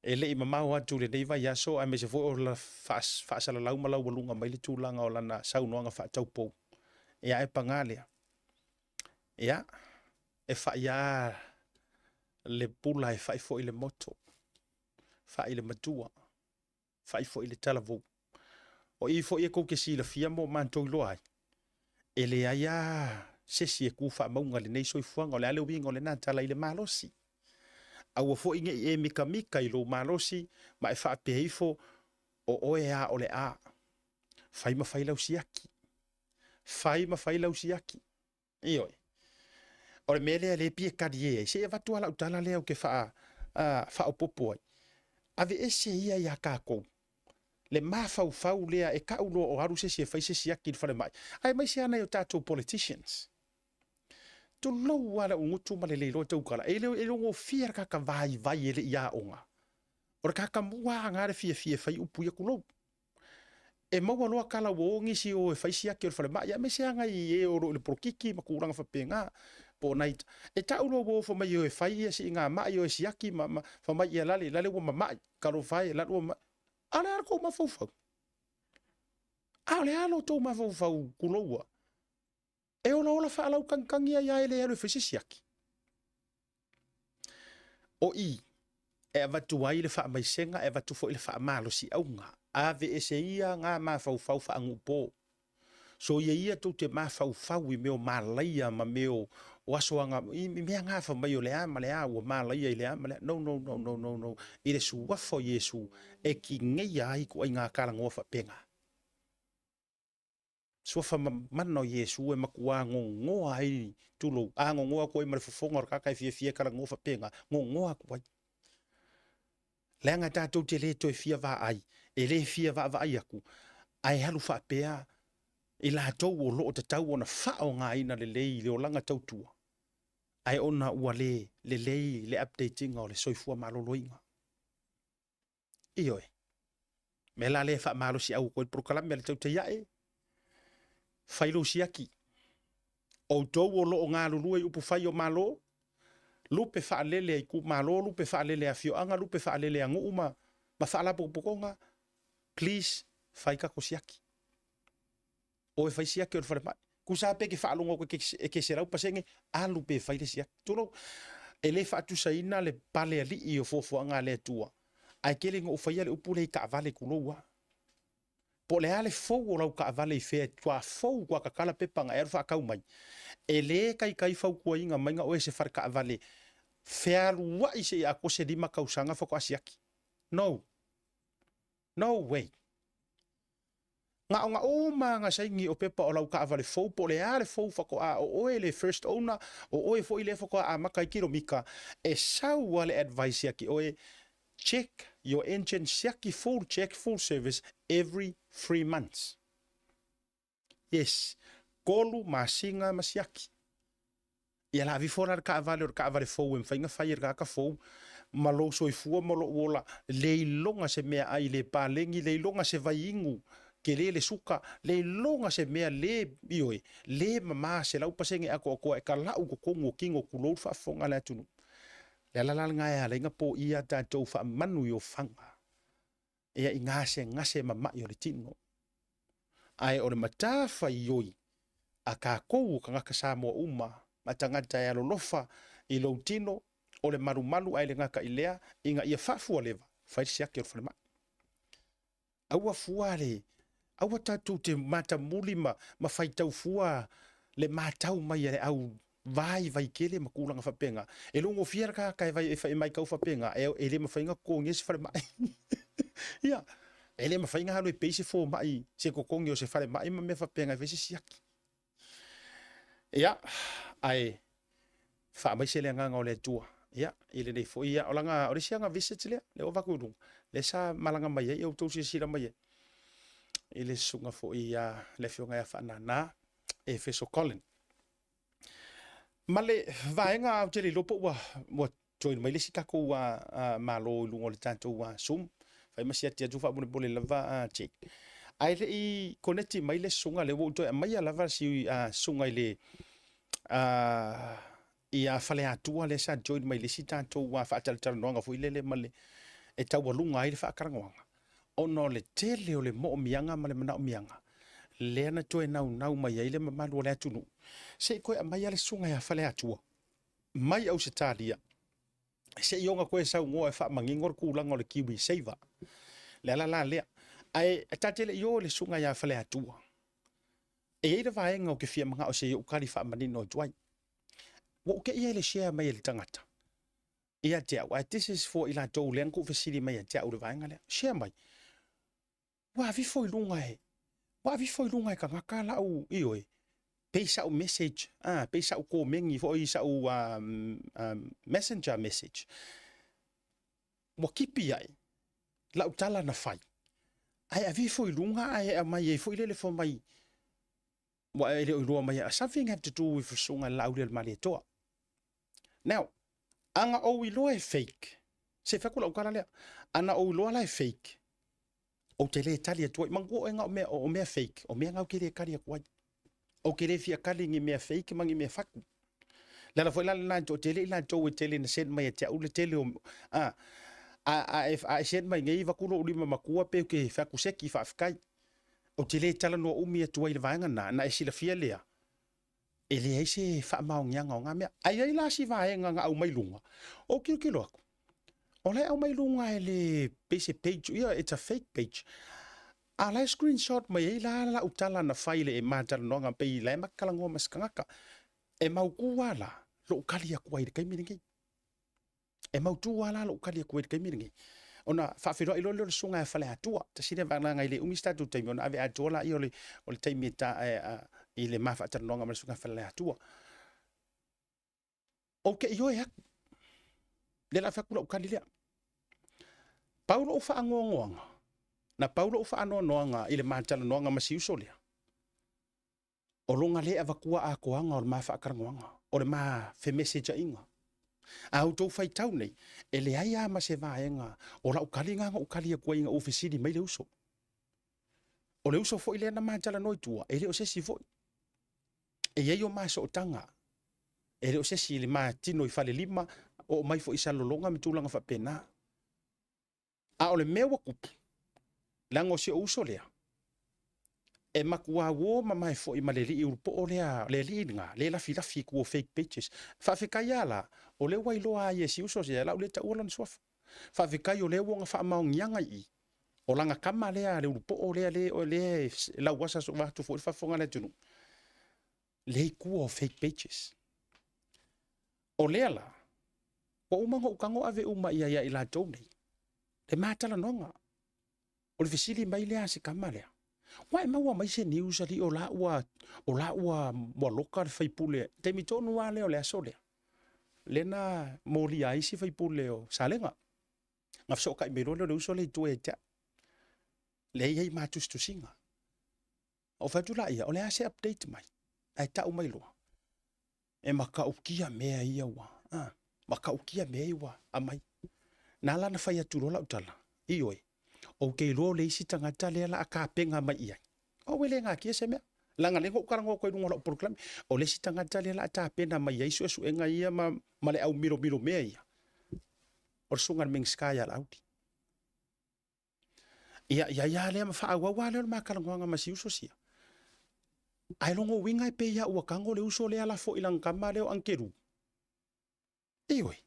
E le i mamao atu i lenei vaiaso aemaise foi o la faasalalau ma laualuga mai le tulaga o lana saunoaga faataupou. Ia ae paga lea, ia, e fai lava le pula e fai foi le moto, fai le matua, fai foi le talavou. O i foi e tou te silafia ma ua matou iloa ai, e leai lava se isi e tu faamauga i lenei soifuaga. O le a le uiga o lena tala i le malosi? Aua foi ne i e mikamika i lou malosi ma e faapea ifo o oe lava o le a. Fai ma fai lau siaki. Fai ma fai lau siaki. Ioe. O le mea lea lea e pie talie ai, se i avatu lava lau tala lea ou te faa, faaopoopo ai. Aveese ia ia tatou le mafaufau lea e tau loa o alu se isi e fai se siaki i le falemai, aemaise lava nai o tatou politicians. Tulou lava le ugutu ma le le iloa tautala, e le gofie le tagata vaivai e le i aoga. O le tagata mua lava le fiafia e fai upu ia, tulou. E maua loa tala ua o nisi o e fai siaki o le falemai, aemaise lava nai e o lo o i le polokiki ma tulaga faapena, po o nai e tau loa ua ofo mai e o e fai ia siigamai, o e siaki ma, ma fai mai ia lale, lale ua mamai, talofa e, lale ua mamai. A o le a le tou mafaufau? A o le a lo tou mafaufau, tuloua? E olaola faalautagitagi ai lava e le alu e fai se siaki. O i, e avatu ai le faamaisega, e avatu foi le faamalosiauga. Aveese ia ngā mafaufau faanuupo. Soia ia tou te mafaufau i mea o malaia ma mea o aso aga, i mea gafa mai o le a ma le a ua malaia i le a ma le a. No, no, no, no, no, no. I le suafa o Iesu e tineia ai ituaiga talanoa faapena. Suafa mamana o Iesu e matua gogoa ai, tulou, a gogoa atu ai ma le fofoga o le tagata e fiafia e talanoa faapena, gogoa atu ai. Leaga tatou te le toe fia vaai, e le fia vaavaai atu, ae alu faapea i latou o lo o tatau ona faaaogaina lelei le olaga tautua, ae ona ua le lelei le update ina o le soifua maloloina. Ioe. Mea la lea e faamalosiau atu ai le polokalame a le Tautai Ae, fai lou siaki. Outou o lo o galulue i upufai o Malo, lupe faalele a itumalo, lupe faalele a afioaga, lupe faalele a nuu ma, ma faalapotopotoga, please, fai tatou siaki. O e fai siaki o le falemai. Tusa lava pe e te faalogo atu e te 100%, alu pe fai le siaki. Tulou, e le faatusaina le pale alii o fuafuaga a le Atua, ae tele ina ou faia le upu lea i taavale, tulou lava. Po o le a le fou o lau taavale i fea, tua fou, tua tatala pepa na e alu faatau mai, e le taitai fautuaina mai na oe e se fale taavale fealuai seia atoa se 5 tausaga faatoa siaki. No. No way. Na ona uma lava na saini o pepa o lau taavale fou po o le a le fou faatoa o oe le first owner, o oe foi lea faatoa amata ai kilomita, e sau lava le advice ia te oe, check your engine, siaki full check, full service every 3 months. Yes, 3 masina ma siaki. Ia la avifo la le taavale o le taavale fou e mafai ona fai e le tagata fou ma lou soifua ma lou ola, le iloga se meaai le paleni, le iloga se vaiinu tele le suka, le iloga se mea le, ioe, le mama 100% atoatoa e talau totonu o tino, tulou le faafofoga a le atunuu. Le ala la lena e ala ai ona poia tatou faamanu i ofaga ia i gasegase mama'i o le tino. Ae o le matafaioi a tatou o tagata Samoa uma ma tagata e alolofa i lou tino o le malumalu ae le gata i lea ina ia faafualeva, fai le siaki o le falemai. Aua fua le, aua tatou te matamuli ma, ma faitau fua le matau mai a le au vaivai tele ma tulaga faapena. E logofia le tagata e, vai, e matau faapena, e, e le mafai ona totogia se falemai. Ia, e le mafai ona alu e pei se fomai, se totogi o se falemai ma mea faapena e fai se siaki. Ia, ae faamaise le agaga o le Atua. Ia, i lenei foi, ia, o lana, o le isi aga visit lea, lea ua avatu i luga, lea sa malaga mai ai, ia outou silasila mai ai, i le susuga foi ia le afioga ia Faanana, Efeso Colin. Ma le vaega ou te le iloa po ua, ua join mai le isi tatou Malo i luga o le tatou Zoom. Fai ma siati atu faamolemole lava Jake. Ae le i koneti mai le susuga lea ua ou toe aumaia lava si susuga i le Ia Faleatua lea sa join mai le isi tatou faatalatalanoaga foi lele ma le e taualuga ai le faatalanoaga, ona o le tele o le moomiaga ma le manaomiaga lea na toe naunau mai ai le mamalu o le atunuu se i toe aumai le susuga ia Faleatua mai Ausetalia se i ona toe saunoa e faamanino le tulaga o le Kiwi Saver. Le ala la lea. Ae ta te le i o i le susuga ia Faleatua, e i ai le vaega ou te fia manao se i ou tali faamanino atu ai. Ua ou te ia i le share mai e le tagata ia te au, ae this is for i latou lea na tuufesili mai ia te au i le vaega lea. Share mai, ua avifo i luga e, ua avifo i luga e tagata lau, ioe, pei sau message, pei sau komeni foi, sau messenger message. Ua kipi ai lau tala na fai, ae avifo i luga ae aumai ai foi lele fai mai, ua e le o iloa mai, something have to do with le susuga i le Laaulialemalietoa. Now, ana ou iloa e fake, se i fai atu lau tala lea, ana ou iloa la e fake, ou te le tali atu ai. Manatua oe na o mea, o mea fake, o mea na ou te le tali atu ai. Ou te le fia tali ni mea fake ma ni mea fatu. Le ala foi la lena e toatele i latou e tele ina send mai ia te au le tele o, a, a, a, e, a e send mai nei vaku lou lima matua pe ou te fai atu seki faafetai. Ou te le talanoa umi atu ai i le vaega lena, na e silafia lea, e leai se faamaoniaga o na mea. Ae i ai la si vaega na aumai luga, ou tilotilo atu, o la e aumai luga e le pei se page, ia it's a fake page. A la e screenshot mai ai la lau tala na fai i le ma talanoaga pei la e ma talanoa ma se tagata. E mautu lava la lou kali atu ai i le taimi lenei. E mautu lava la lou kali atu ai i le taimi lenei. Ona faafeiloai loa lea o le susuga ia Faleatua. Tasi lea vaega e le umi se tatou taimi ona ave atoa laia o le, o le taimi e ta, e, a, i le ma faatalanoaga ma le susuga ia Faleatua. Ou te ioe atu. Lea la fai atu lau kali lea. Pau lou faanoanoaga, na pau lou faanoanoaga i le ma talanoaga ma si uso lea, o lona le avatua atoaga o le ma faatalanoaga, o le ma femesejaiga. A outou faitau nei, e leai lava ma se vaega o lau kali na na ou kali atu ai ina ua fesili mai le uso. O le uso foi lea na ma talanoa i tua, e le o se isi foi. E i ai o ma sootaga, e le o se isi i le ma tino i Falelima, oo mai foi i Salelologa ma tulaga faapena. A o le mea ua tupu, leaga o si ou uso lea, e matua uo mamae foi ma le alii ulupoo lea, le alii lena, le lafilafi i tua o fake pages. Faafetai lava la, o lea ua iloa ai e si uso sia, la u le taua lona suafa. Faafetai o lea ua ona faamaoniaga i i, o lana tama lea le ulupoo lea, lea, lea e lauasa vaeatu foi le faafofoga a le atunuu, lea i tua o fake pages. O lea la, ua uma ona ou tago ave uma i ai ia i latou nei, le ma talanoaga. O le fesili mai lea a si tama lea, ua e maua mai se news alii o la ua, o la ua, ua loka le faipule, taimi tonu lava lea o le aso lea, lea na molia ai si faipule o Salega. Na fesootai mai loa lea o le uso lea i tua ia te au, lea e i ai ma tusitusiga. Ou fai atu laia, o le a se update mai? Ae tau mai loa, e matautia mea ia ua, a, matautia mea ia ua aumai. Na ala ona fai atu loa lau tala, ioe, ou te iloa o le isi tagata lea o le a tapena mai i ai. Aua e le natia se mea, leaga lea na ou talanoa atu ai i luga o lau polokalame. O le isi tagata lea o le a tapena mai ai suesuega ia ma, ma le au milomilo mea ia, o le susuga i le Minisita ia Laauli. Ia, i ai lava lea ma faaauau lava lea o le ma talanoaga ma si uso sia. Ae lona uiga e pei lava ua tago le uso lea lafo i lana tama lea o Angelu. Ioe.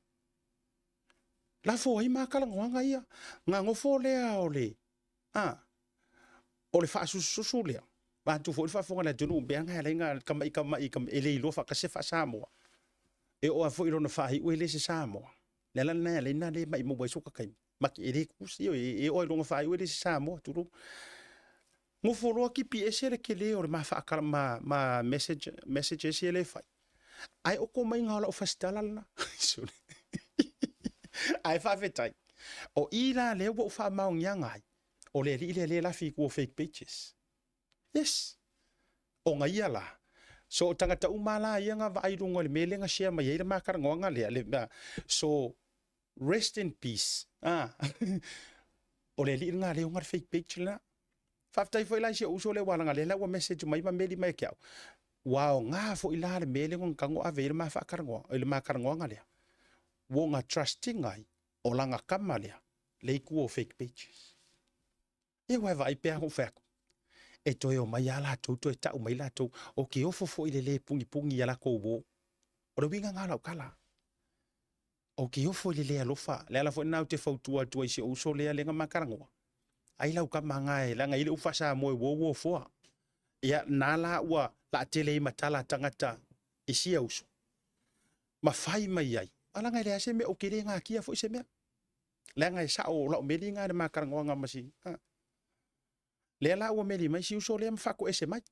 Lafo ai ma talanoaga ia. Na nofo lea o le, a, o le faasusususu lea. Vaeatu foi le faafofoga a le atunuu, mea na e ala ai ona tamai tamai e le iloa faatasi se faa-Samoa. E oo lava foi i lona faaiu e le se Samoa. Le ala lena e ala ai ona le maimau ai so ta taimi. Ma e le tusi, ioe, e oo lava i lona faaiu e le se Samoa, tulou. Nofo loa tipi ese le tele o le ma faatala ma, ma message, messages ia lea e fai. Ae oko mai na o lau fasitala lena. Ae faafetai. O i la lea ua ou faamaoniaga ai, o le alii lea lea e lafi i tua o fake pages. Yes. Ona ia la, so o tagata uma la ia na vaai i luga o le mea lea na share mai ai le ma talanoaga lea, le, so Rest in peace. Ah. o le alii lena lea ona le fake page lena. Faafetai foi la i si ou uso lea ua laga lea la ua message mai ma meli mai ke au. Ua aoga foi la le mea lea ua tago ave i ai le ma faatalanoa, le ma talanoaga lea, ua ona trust ina ai o lana tama lea le itu o fake pages. Ia ua e vaai pea ou fai atu, e toe omai lava latou toe tau mai latou, ou te ofo foi i le le punipuni i a latou uo. O le uiga lena o lau tala. Ou te ofo i le le alofa. Le ala foi lena ou te fautua atu ai i si ou uso lea lea na ma talanoa. Ai lau tama na e leaga e i ai le upu faa-Samoa e uo uo foa. Ia na la ua laatele ai ma tala a tagata i sia uso ma fai mai ai, a leaga e leai se mea, ou te le natia foi se mea. Leaga e sao o lau meli na i le ma talanoaga ma si, a. Lea la ua meli mai si uso lea ma faatoese mai.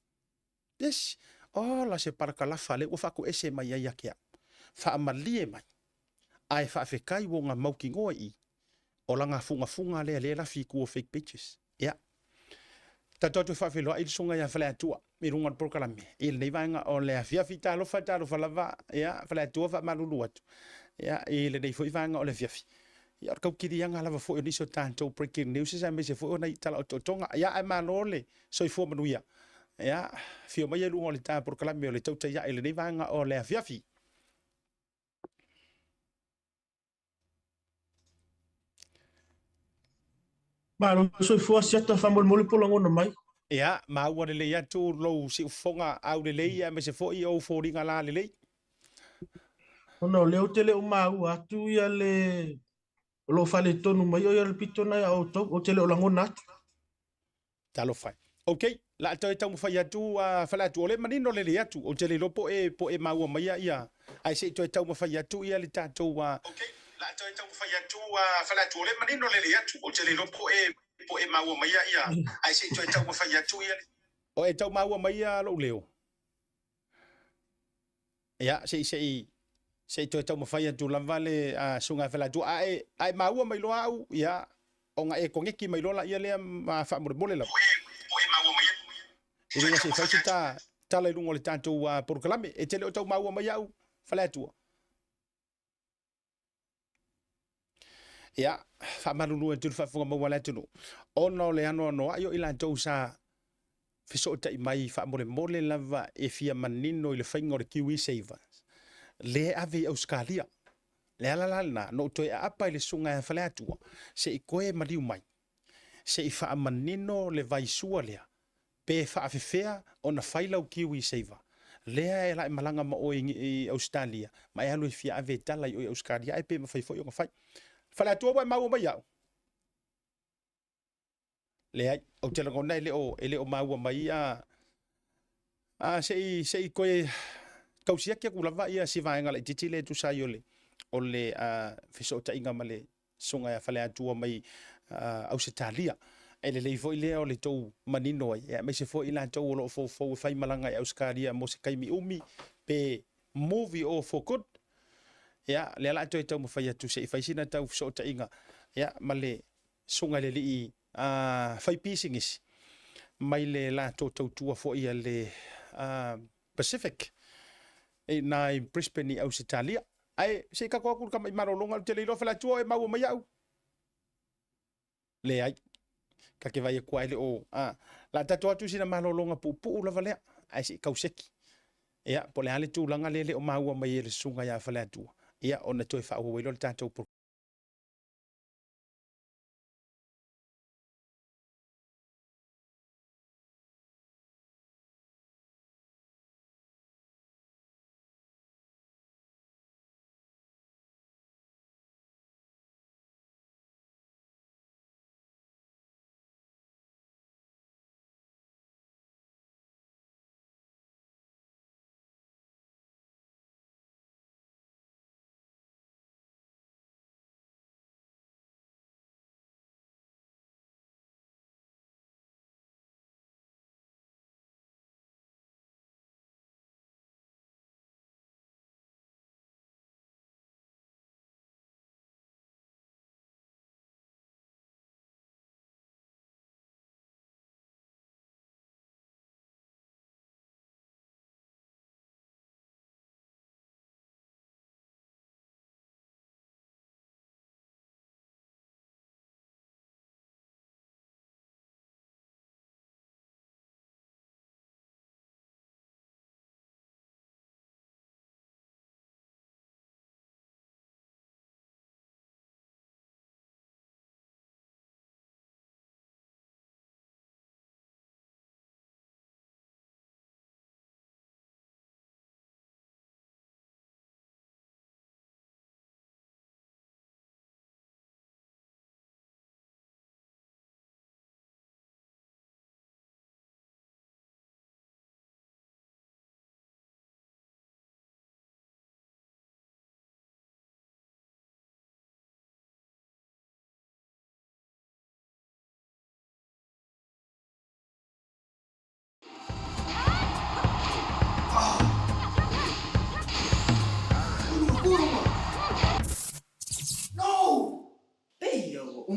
Yes, ola se parakalafa lea ua faatoese mai ai ia te au. Faamalie mai, ae faafetai ua ona mautinoa i i, o lana fugafuga lea lea e lafi i tua o fake pages. Ia, tatou atu e faafeiloai le susuga ia Faleatua i luga o le polokalame i lenei vaega o le afiafi. Talofa, talofa lava, ia, Faleatua faamalulu atu, ia, i lenei foi vaega o le afiafi. Ia, o le tautiliaga lava foi o nisi o tatou breaking news aemaise foi o nai tala otootoga. Ia, ae malo le soifua manuia. Ia, afio mai i luga o le ta polokalame o le tautai ae i lenei vaega o le afiafi. Malo soifua Asiata, faamolemole po o lagona mai. Ia, maua lelei atu lou siufofoga aulelei aemaise foi ou foliga lalelei. Ona o lea ou te le o maua atu ia le o lo o faaletonu mai o ia le pito na ia outou, ou te le o lagona atu. Talofa e. Ok, la toe taumafai atu a Faleatu, o lea e manino lelei atu, ou te le iloa po e, po e maua maia ia, ae se i toe taumafai atu ia le tatou a. Ok, la toe taumafai atu a Faleatu, o lea e manino lelei atu, ou te le iloa po e, po e maua maia ia, ae se i toe taumafai atu ia le. O e tau maua mai ia lou leo? Ia, se i, se i, se i toe taumafai atu lava le susuga ia Faleatua. A e, a e maua mai loa au, ia, ona e koneki mai loa laia lea ma faamolemole lava. I luga se i fai se ta tala i luga o le tatou polokalame. E te le o tau maua mai au, Faleatua? Ia, faamalulu atu le faafofoga maua a le atunuu, ona o le anoanoai o i latou sa fesootai mai faamolemole lava e fia manino i le faiga o le Kiwi Savers, lea e ave i Ausetalia. Le ala la lena, na ou toe aapa i le susuga ia Faleatua, se i toe maliu mai, se i faamanino le vaisua lea, pe faafefea ona fai lau Kiwi Saver, lea e la e malaga ma oe i Ausetalia, ma e alu e fia ave e tala i o i Ausetalia, ae pe mafai foi ona fai. Faleatua ua e maua mai au? Leai, ou te lagona e le o, e le o maua mai a, a se i, se i koe tausiaki atu lava ia si vaega laitiiti lea e tusa ai o le, o le fesootaiga ma le susuga ia Faleatua mai Ausetalia. E lelei foi lea o le tou manino ai, aemaise foi i latou o lo o foufou e fai malaga i Ausetalia mo se taimi umi, pe movie or for good. Ia, lea la toe taumafai atu se i fai sina tau fesootaiga ia, ma le susuga i le alii fai pisinisi mai le latou tautua foi a le Pacific i na i Brisbane i Ausetalia. Ae se i tatou atu i le tama i malologa, ou te le iloa Faleatua e maua mai au. Leai. Ta te vai atu ai le o, a, la tatou atu i sina malologa puupuu lava lea, ae se i tau seki. Ia, po o le a le tulaga lea e le o maua mai e le susuga ia Faleatua, ia, ona toe faaauau ai lea o le tatou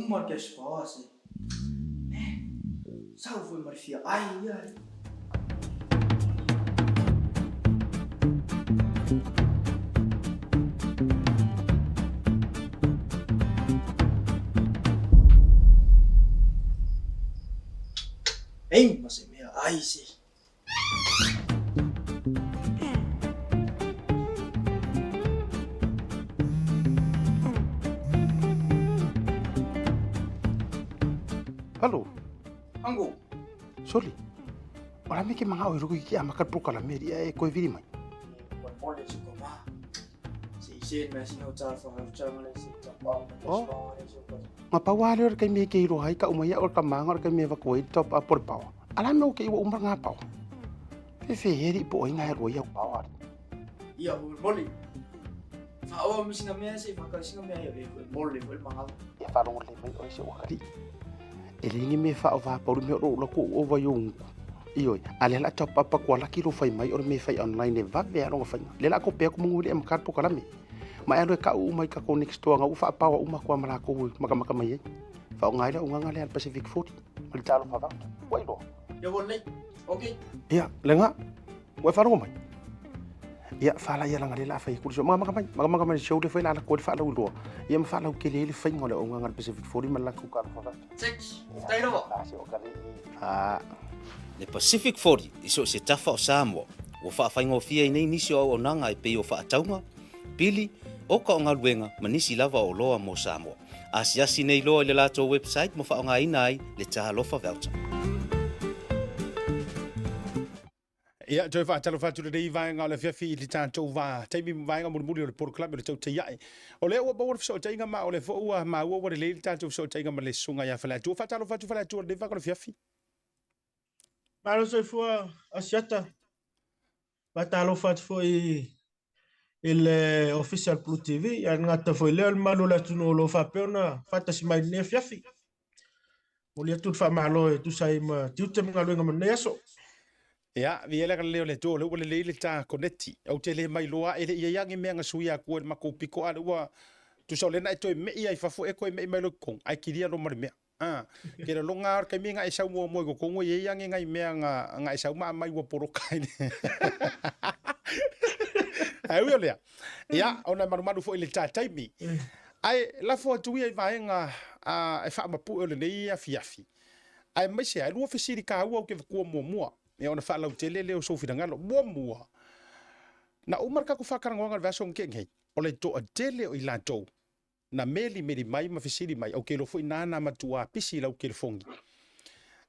uma le cash power se. Eh, sau foi ma le fia ai ia. Ei, ma se mea ai se. Hello. Ango. Soli. Ora me ke manga o ruku ki a maka pro kala me e koe viri mai. Nga pawa le ora kai me ke iro hai ka uma ia ora ka manga ora kai me va koe top up por pawa. Ala me o ke iwa umar nga pawa. Fe fe heri po inga he roi au pawa. Ia ho moli. Fa o mi sina mea se fa ka sina mea ia e moli fo manga. Ia fa longo le mai o se o kari. E le ngi me fa o va pauru me ro la ku o va yung. Ioi, a le la top up ko la ki ro fai mai o me fai online e va ve a longa fai. Le la ko pe ko mungu le am kar po kalame. Ma e ka u mai ka ko next door nga u fa pawa uma ko amala ko maka maka mai. Fa o ngai la unga le Pacific 40. Ma le talo fa va. Wai lo. Ia ho lei. Okay. Ia, lenga. Wai fa mai. Ia fa la ia langa le la fai ku so maka maka mai maka maka mai show le fai la ko fa la u lo. Ia ma fa la u ke le le fai ngole unga nga Pacific 40 ma la ku ka fa va. Six. Tai lava. La se o ka le. Ah. Le Pacific 40 i so se tafa o Samoa, ua faafaigofie ai nei nisi o auaunaga e pei o faatauga, pili, oka o galuega ma nisi lava o oloa mo Samoa. Asiasi nei loa i le latou website ma faaaogaina ai le Talofa Voucher. Ia, toe faatalofa atu lenei vaega o le afiafi i le tatou va taimi vaega mulimuli o le polokalame o le tautaiae. O lea ua maua le fesootaiga ma o lea foi ua maua ua lelei le tatou fesootaiga ma le susuga ia Faleatua. Faatalofa atu Faleatua i lenei vaega o le afiafi. Malo soifua Asiata. Faatalofa atu foi i le Ofisa o le Blue TV, ae le gata foi lea o le malu o le atunuu o lo o faapea ona faatasi mai i lenei afiafi. Momoli atu le faamalo e tusa ai ma tiute ma galuega mo lenei aso. Ia, viia le agalelei o le Atua, o lea ua lelei le ta koneti. Ou te le mailoa e le i ai lava ni mea na sui akua i le makou piko, a o lea ua tusa o lea na e toe me'i ai i fafo e koe me'i mai loa i totonu, ae kilia loa ma le mea. A, ke le longa o le taimi na e sau muamua i totonu e i ai lava ni nai mea na e sau ma aumai ua poloka ai le. Ae ui o lea, ia, ona e malumalu foi i le ta taimi. Ae lafo atu ia i vaega e faamapue o lenei afiafi. Aemaise lava, e lua fesili taua ou te avatua muamua, ia ona faalautele lea o sou finagalo. Muamua, na uma le tatou faatalanoaga i le vaiaso na tea nei, o le toatele o i latou na melimeli mai ma fesili mai, ou te iloa foi nāna matuā pisi i lau telefoni.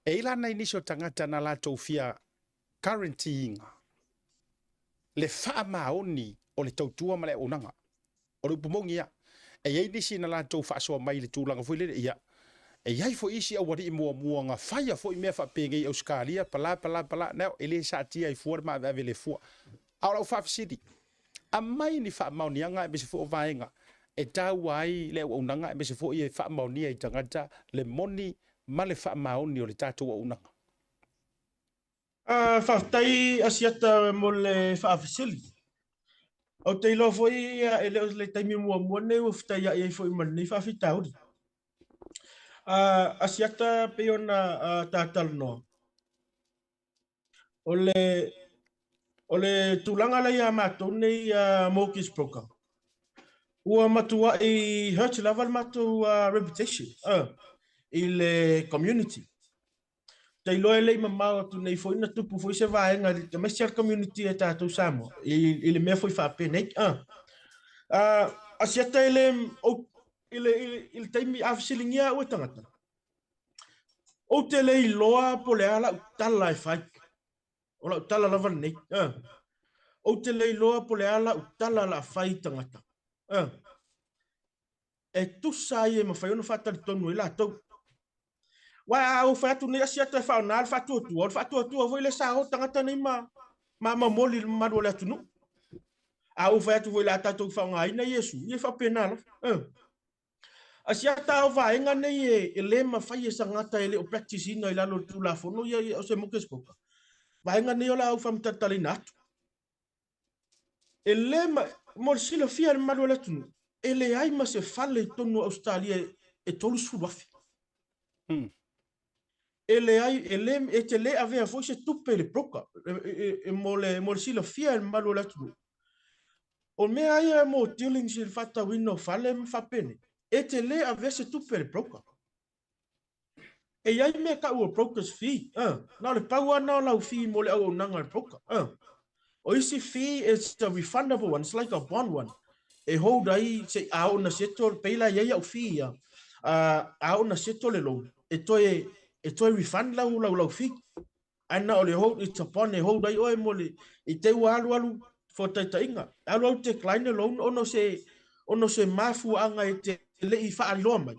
E i ai la nai nisi o tagata na latou fia guarantee-ina le faamaoni o le tautua ma le auaunaga. O le upu moni ia. E i ai nisi na latou faasoa mai i le tulaga foi lele, ia, e i ai foi isi aualii muamua na faia foi mea faapenei i Ausetalia, pala, pala, pala, nao, e le saatia ai fua le maaveave le fua. A o lau faafesili, aumai ni faamaoniaga aemaise foi o vaega e taua ai le auaunaga aemaise foi e faamaonia i tagata le moni ma le faamaoni o le tatou auaunaga. Faafetai Asiata mo le faafesili. Ou te iloa foi e le o le taimi muamua lenei ua fetaiai ai foi ma lenei faafitauli. Asiata pei ona ta talanoa, o le o le tulaga la ia matou nei mortgage broker, ua matuai hurt lava le matou reputation i le community. Ou te iloa e le i mamao atu nei foi na tupu foi se vaega i le aemaise lava le community a tatou Samoa i le mea foi faapenei. Asiata e le i le i le taimi a fesiligia au e tagata, ou te le iloa po o le a lau tala e fai. O lau tala lava lenei. Ou te le iloa po o le a lau tala o le a fai i tagata. E tusa ai e mafai ona faatalitonu ai latou. Aua a ou fai atu nei Asiata e faaaoga le faatuatua, o le faatuatua foi lea sa o tagata nei ma ma momoli i le mamalu o le atunuu. A ou fai atu foi o le a tatou faaaogaina Iesu, ia e faapena lava. Asiata o vaega nei e le mafai e se tagata e le o practice ina i lalo o le Tulafono ia o se mortgage broker. Vaega nei o le a ou faamatalatalaina atu. E le ma, mo le silafia e le mamalu o le atunuu, e leai ma se fale i totonu o Ausetalia e 30,000. E leai, e le, e te le avea foi se tupe i le broker, e, e, e, mo le, mo le silafia e le mamalu o le atunuu. O mea ia mo dealings i le faatauina o fale ma faapenei, e te le avea se tupe i le broker. E i ai mea tau o broker's fee, na o le pau lava lena o lau fee mo le auaunaga a le broker. O isi fee, it's a refundable one, it's like a bond one. E hold ai, se, a oo ina settle, pei la e i ai au fee ia, a oo ina settle le loan, e toe, e toe refund lau, lau, lau fee. Ae na o le hold, it's a bond e hold ai oe mo le, i te i ua alualu faataitaiga, alualu decline le loan ona o se, ona o se mafuaaga e te le i faailoa mai,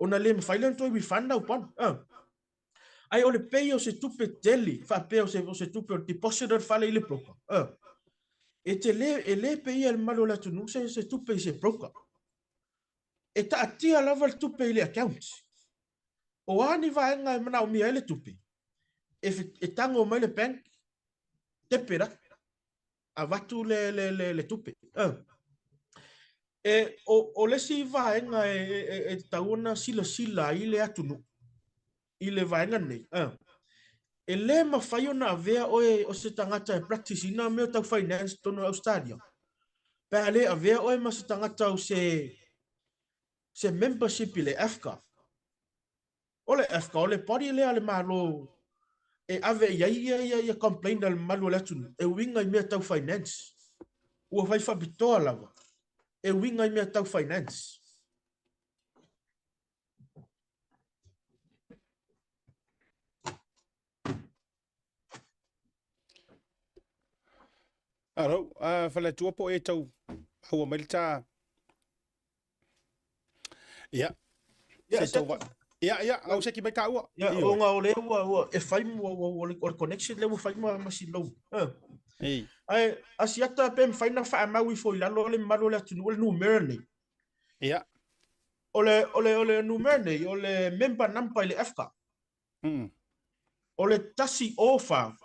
ona le mafai lea ona toe refund lau bond. Ae o le pei o se tupe tele, faapea o se, o se tupe o le deposit o le fale i le broker, e te le, e le peia e le mamalu o le atunuu se, se tupe i se broker. E taatia lava le tupe i le account. O a ni vaega e manaomia ai le tupe, e, e tago mai le bank, tepe la, avatu le, le, le, le tupe. E, o, o le isi vaega e, e, e, e tatau ona silasila ai le atunuu i le vaega nei, e le mafai ona avea oe o se tagata e practice ina mea tau finance totonu o Australia, pe a le avea oe ma se tagata o se se membership i le AFCA. O le AFCA, o le body lea a le Malo e ave i ai ia, ia, ia complaint a le mamalu o le atunuu e uiga i mea tau finance. Ua fai faapitoa lava e uiga i mea tau finance. Alo, uh, faleatua po e tau haua mai le tā. Ia. Ia, Se tau va. Ia, ia, au seki mai tāua. Ia, o ngā o le ua, ua, e whai mua, ua, ua, o le connection le ua whai mua ma si lou. Ei. Ai, asiata pe mwhai na whaamau i fo i lalo le mamalu o le atunuu o le numera nei. Ia. O le, o le, o le numera nei, o le member number i le AFCA. O le 1 0 4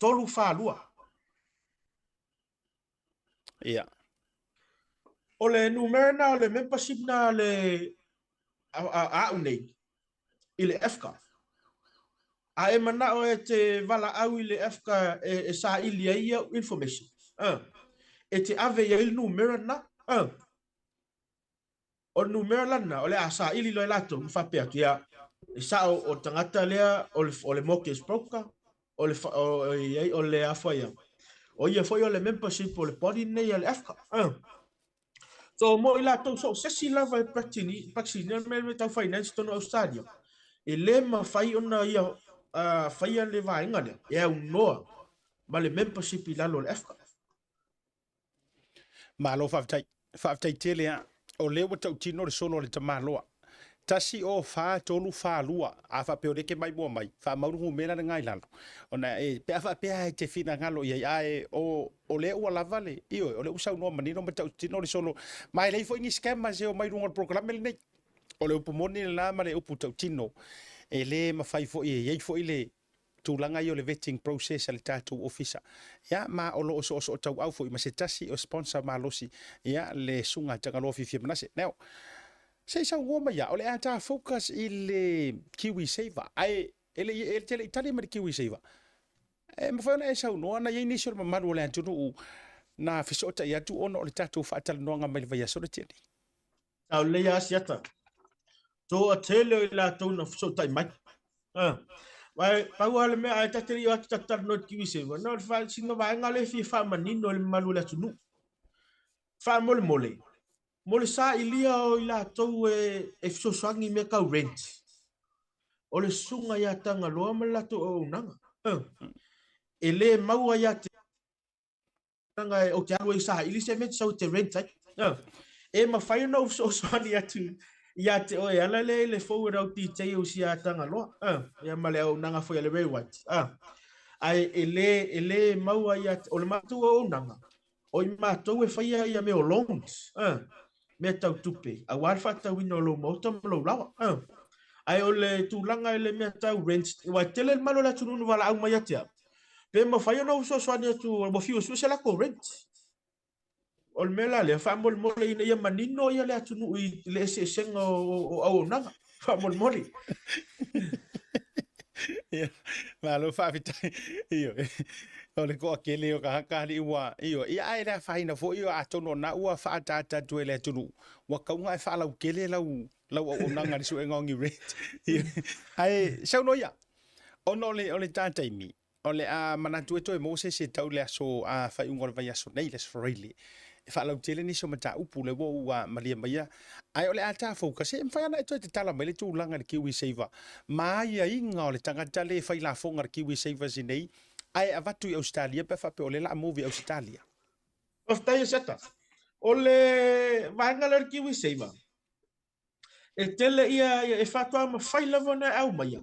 3 4 2. Ia. O le numera na o le membership na le a, a, a au nei i le AFCA. A e manao e te valaau i le AFCA e, e saili ai ia information. E te ave i ai le numera na. O le numera lana, o le a saili loa e latou ma faapea atu, ia, e sao o le tagata lea o le, o le mortgage broker, o le, o, o, o le afa ia. O ia foi o le membership o le body nei a le AFCA. So mo i latou so o se isi lava e practice practice ina mea me tau finance tonu Australia. E le mafai ona ia uh, faia le vaega lea e aunoa ma le membership i lalo o le AFCA. Malo faafetai. Faafetai tele a. O lea ua tautino le solo a le tamaloa. 1 0 4 3 4 2. A faapea o lea ke mai mua mai, faamau le numera lena i lalo. Ona e, pe a faapea e te finagalo i ai, ae o, o lea ua lava le, ioe, o lea ua saunoa manino ma tautino le solo. Ma e leai foi ni scammers e omai i luga o le polokalame lenei. O le upu moni lena ma le upu tautino. E le mafai foi e i ai foi le tulaga ia o le vetting process a le tatou ofisa. Ia, ma o lo o soosootauau foi ma se tasi o sponsor malosi, ia, le Susuga Tagaloa Fiafia Manase. Now, se i saunoa mai ia, o le a ta focus i le Kiwi Saver, ae e le i, e te le i tali mai le Kiwi Saver. E mafai ona e saunoa na i ai nisi o le mamalu o le atunuu na fesootai atu ona o le tatou faatalanoaga mai le vaiaso na tea nei. Sao lelei a Asiata. Toatele o i latou na fesootai mai. Ae pau lava le mea, ae ta te le i o atu ta te talanoa i le KiwiSaver, na o le sina vaega lea e fia faamanino i le mamalu o le atunuu. Faamolemole, mo le sailia o i latou e, e fesoasoani i mea tau rent, o le susuga ia Tagaloa ma le latou auaunaga. E le maua ia te Leaga ou te alu ai saili se mea e te sau e te rent ai. E mafai ona ou fesoasoani atu ia te oe e ala lea i le forward au details ia Tagaloa. Ia ma le auaunaga foi a le Ray White. Ae e le, e le maua ia, o le matou auaunaga, o i matou e faia ia mea o loans. Mea tau tupe, aua le faatauina o lou maota ma lou laoa. Ae o le tulaga i le mea tau rent, aua e tele le mamalu o le atunuu na valaau mai ia te au, pe mafai ona ou fesoasoani atu ua fiu e sue se latou rent. O le mea la lea, faamolemole ina ia manino ia le atunuu i le eseesega o auaunaga. Faamolemole. Ia, malo faafetai. Ioe. O le toatele o tagata alii ua, ioe, ia ae le afaina foi, ioe, atonu o na ua faaataata atu e le atunuu, ua tatau ona e faalautele lau, lau auaunaga i le suega o ni rent. Ioe. Ae saunoa ia, ona o le, o le ta taimi, O le a manatu e toe maua se isi e tau i le aso a faaiuga o le vaiaso nei, le aso Faraile, e faalautele nisi o mataupu lea ua ou malie maia. Ae o le a ta focus, e mafai ona e toe tatala mai le tulaga i le KiwiSaver ma aiaiga o le tagata lea e fai lafoga i le KiwiSavers i nei, ae avatu i Ausetalia pe a faapea o lea o le a move i Ausetalia. Faafetai Asiata. O le vaega lea o le KiwiSaver, E tele ia, ia e faatoa mafai lava ona e aumaia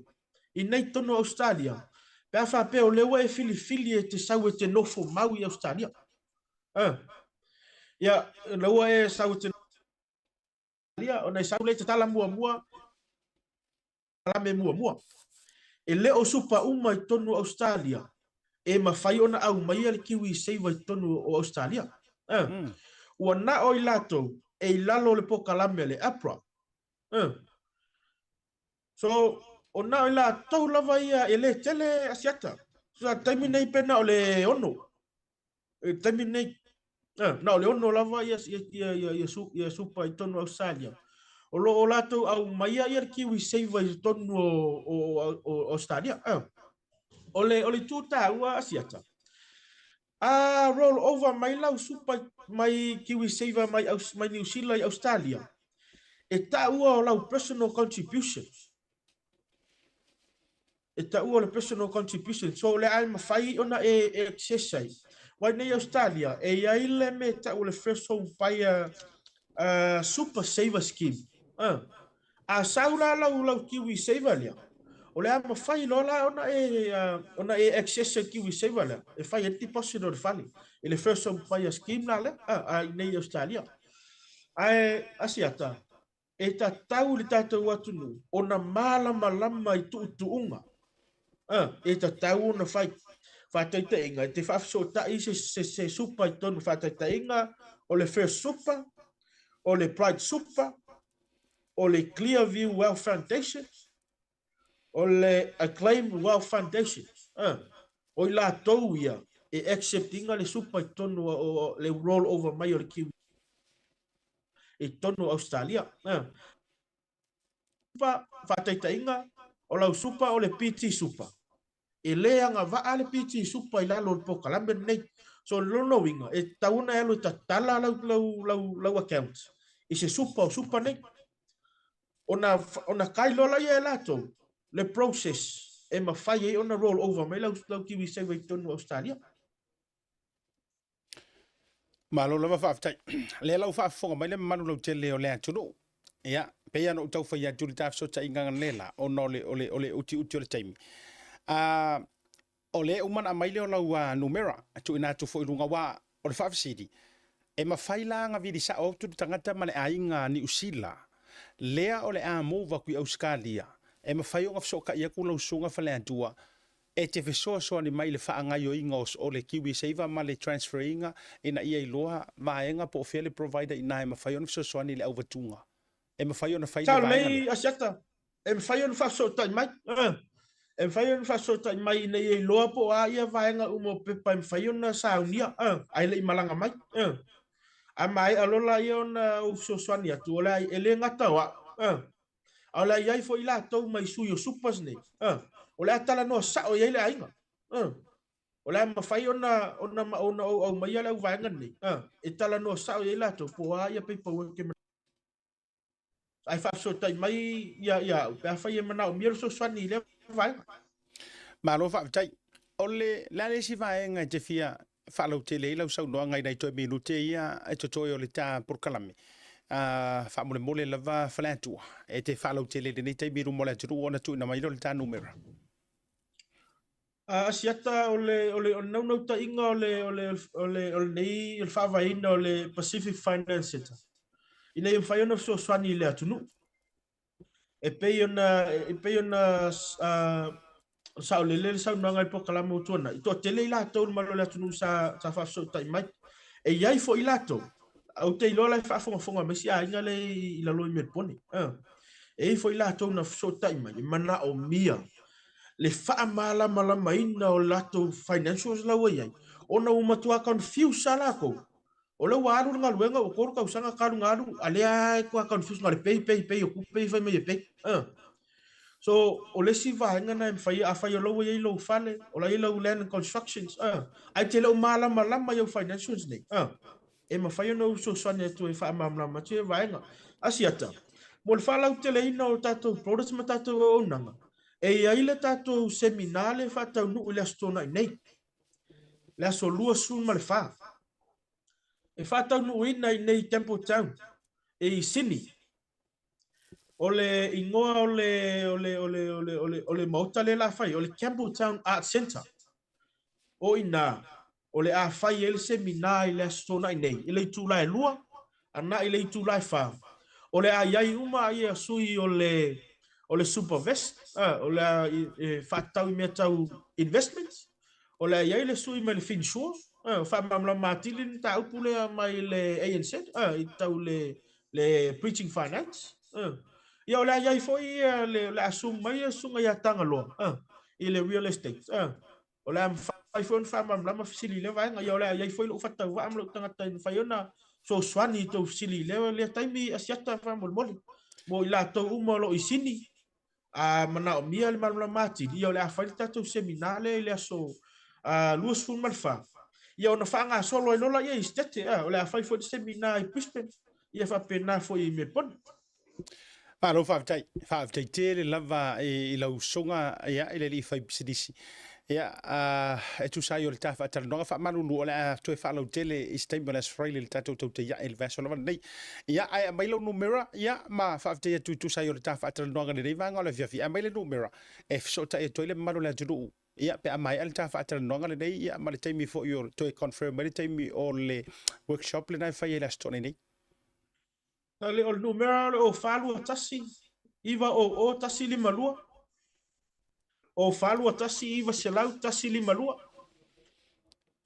i nei tonu o Ausetalia, pe a faapea o lea ua e filifili e te sau e te nofo mau i Ausetalia. Uh. Ia, lea ua e sau e te ona e sau lea e tatala muamua lame muamua. E le o supa uma i totonu o Ausetalia e mafai ona aumaia le KiwiSaver i totonu o Ausetalia. Eh. Ua na o i latou e i lalo o le pokalame a le APRA. Eh. So, o na o i latou lava ia e le tele Asiata. So, a taimi nei pe na o le ono. I le taimi lenei, na o le ono lava ia, ia, ia, ia, ia, su, ia supa i totonu o Australia. O lo o latou aumaia ia le Kiwi Saver i totonu o, o, o, o Australia. O le, o le itu taua Asiata, a roll over mai lau supa mai Kiwi Saver mai, mai New Zealand i Australia, e taua o lau personal contribution. e taua le personal contribution. So o le a e mafai ona e, e access ai. Wai nei Australia, e i ai le me tau le first home buyer uh, super saver scheme. Uh. A sau la lau, lau kiwi saver lea. O le a mafai loa la ona e, uh, ona e access e kiwi saver lea. E fai e deposit o le fale. I le first home buyer scheme la lea, uh, a i nei Australia. Ae, asiata, E tatau i le tatou atunuu ona mālamalama i tuutuuga e tatau ona fai. Faataitaiga, e te faafesootai se, se, se supa i totonu, faataitaiga, o le First Super, o le Bright Super, o le Clearview Wealth Foundation, o le Acclaim Wealth Foundation. O i latou ia e accept ina le supa i totonu o, o le roll over mai o le Kiwi i totonu o Ausetalia. Supa, faataitaiga, o lau supa o le PT Super. E le agavaa le PT Super i lalo o le polokalame lenei. So, o lona uiga, e tatau ona e alu e tatala lau, lau, lau, lau account i se supa o supa nei. Ona, ona kai loa laia e latou le process e mafai ai ona roll over mai lau, lau KiwiSaver i totonu o Ausetalia. Malo lava faafetai. Lea la ua faafofoga mai le mamalu lautele o le atunuu. Ia, pei lava ona ou tau fai atu i le ta fesootaiga analeila ona o le, o le, o le utiuti o le taimi. Uh, o lea uma ona aumai lea o lau uh, numera, tuuina atu foi i luga, aua o le faafesili, e mafai la ona vili sao atu le tagata ma le aiga Niu Sila, lea o le a move atu i Ausetalia, e mafai ona fesootai atu lau susuga Faleatua E te fesoasoani mai i le faagaioiga o o le KiwiSaver ma le transfer ina ina ia iloa vaega po o fea le provider ina e mafai ona fesoasoani i le auvatuga. E mafai ona fai le Sao vaega lelei lea. Asiata, e mafai ona faafesootai mai. E mafai ona faafesootai mai ina ia iloa po o a ia vaega uma o pepa e mafai ona saunia ae le i malaga mai. A maea loa laia ona ou fesoasoani atu, o le a, e le gata o au. A o le a i ai foi latou mai sui o supers nei, uh, o le a talanoa sao i ai le aiga. Uh, o le a mafai ona, ona, ona ou aumaia le auvaega nei, uh, e talanoa sao i ai latou, po o a ia paperwork e ae faafesootai mai ia, ia au, pe afai e manaomia le fesoasoani i lea vaega. Malo faafetai. O le, le a le isi vaega e te fia faalautele ai lau saunoaga i nai toe minute ia e totoe o le ta polokalame. Uh, faamolemole lava Faleatua, e te faalautele i lenei taimi i luma o le atunuu ona tuuina mai lea o le ta numera. Uh, Asiata, o le, o le, o le naunautaiga o le, o le, o le, o lenei, o le faavaeina o le Pacific Finance Centre, ina ia mafai ona fesoasoani i le atunuu. E pei ona, e pei ona uh, saolele le saunoaga i le polokalame ua tuanai, toatele i latou le mamalu o le atunuu sa, sa faafesootai mai. E i ai foi latou, ou te iloa la e faafogafoga mai si aiga lea i lalo i Melbourne. Uh. E i ai foi latou na fesootai mai e manaomia le faamalamalamaina o latou financials la ua i ai, ona ua matua confuse lava latou. O lea ua alu le galuega ua 3 tausaga talu ona alu, a lea lava e toa confuse na o le pay, pay, pay o tupe ia fai mai e pay. So, o le isi vaega lena e mafai, afai o la ua i ai lou fale, o la e i ai lau land and constructions, ae te le o malamalama i au financials nei, e mafai ona ou fesoasoani atu e faamalamalama atu ia vaega. Asiata, mo le faalauteleina o tatou products ma tatou auaunaga, e i ai le tatou seminar lea e faataunuu i le Aso Toonai nei, le aso 24. E faataunuuina i nei Templetown i Sydney. O le igoa o le, o le, o le, o le, o le, o le maota lea la fai, o le Campbelltown Art Centre. O i ina, o le a fai ai le semina i le Aso Toonai nei, i le itula e 2, ana'i i le itula e 4. O le a i ai uma ia sui o le, o le Supervest, o le a e faatatau i mea tau investments, o le a i ai le sui mai le Finsure, faamalamalama atili le mataupu lea mai le ANZ, i tau le le Preaching Finance. Ia o le a i ai foi ia le, le a sum mai ia susuga ia Tagaloa i le real estate. O le a mafai foi ona faamalamalama fesili i lea vaega. Ia o le a i ai foi lou faatauvaa ma lou tagata e mafai ona fesoasoani i tou fesili i lea, lea taimi Asiata faamolemole mo i latou uma o lo o i Sini a manaomia le malamalama atili, ia o le a fai le tatou seminar lea i le aso 24, ia ona faagasolo ai loa lea i Setete, o le a fai foi le seminar i Brisbane, ia faapena foi i Melbourne. Malo faafetai, faafetai tele lava i lau usoga ia, i le alii faipisinisi. Ia, e tusa ai o le ta faatalanoaga faamalulu o le a toe faalautele i se taimi o le Aso Faraile i le tatou tautai ae i le vaiaso lava lenei. Ia, ae aumai lou numera, ia, ma faafetai atu e tusa ai o le ta faatalanoaga i lenei vaega o le afiafi. Aumai le numera e fesootai atu ai le mamalu o le atunuu, ia, pe a maea le ta faatalanoaga lenei, ia, ma le taimi foi o toe confirm ai le taimi o le workshop lena e fai ai le Aso Toonai nei. O le numera o le 0421 900 152. O 421 900 152.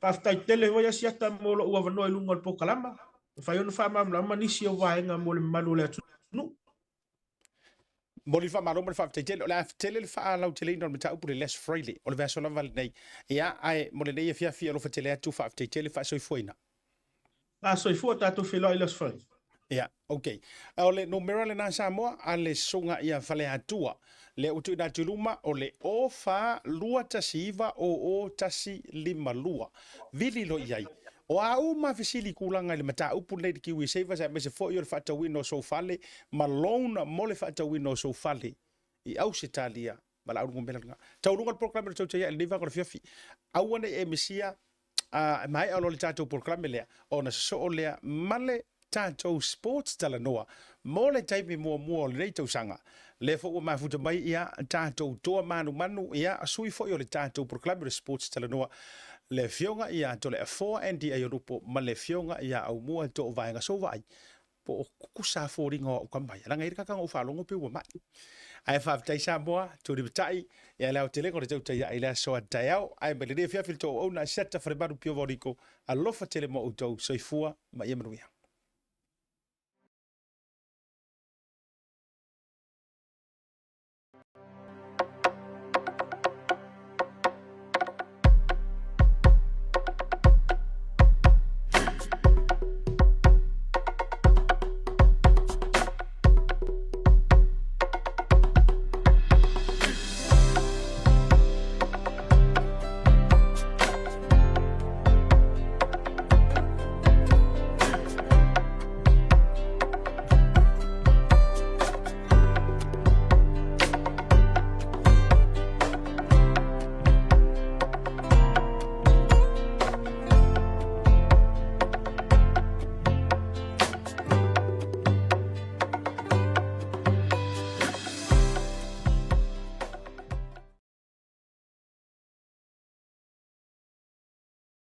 Faafetai tele foi Asiata mo lou avanoa i luga o le polokalama. Mafai ona faamalamalama nisi o vaega mo le mamalu o le atunuu. Momoli le faamalo ma le faafetai tele. O le a tele le faalauteleina o le mataupu i le Aso Faraile, o le vaiaso lava lenei. Ia, ae mo lenei afiafi, alofa tele atu, faafetai tele, faasoifuaina. A soifua tatou feiloai i le Aso Faraile. Ia, ok. O le numera lena Samoa a le Susuga ia Faleatua. Lea ua tuuina atu i luma, o le 04219 00152. Vili loa i ai. O a uma fesili tulaga i le mataupu lenei i le Kiwi Savers aemaise foi o le faatauina o sou fale ma loan mo le faatauina o sou fale i Ausetalia ma le au numera lena. Taualuga le polokalame o le tautai ae i lenei vaega o le afiafi. Aua ne i e misia a maea loa le tatou polokalame lea, ona sosoo lea ma le tatou sports talanoa mo le taimi muamua o lenei tausaga. Lea foi ua mafuta mai ia tatou toa manumanu, ia sui foi o le tatou polokalame o le sports talanoa, le afioga ia Toleafoa Andy Aiolupo ma le afioga ia Aumua Toovaega Souvai. Po o kukusa foliga o au tama ia, leaga e i ai le kaka na ou faalogo pei ua mai. Ae faafetai Samoa, tulimatai, ia le aotelega o le tautai ae i le aso a taeao. Ae mai lenei afiafi le tou auauna, Asiata Falemalu Pio Vaoliko, alofa tele mo outou, soifua ma ia manuia.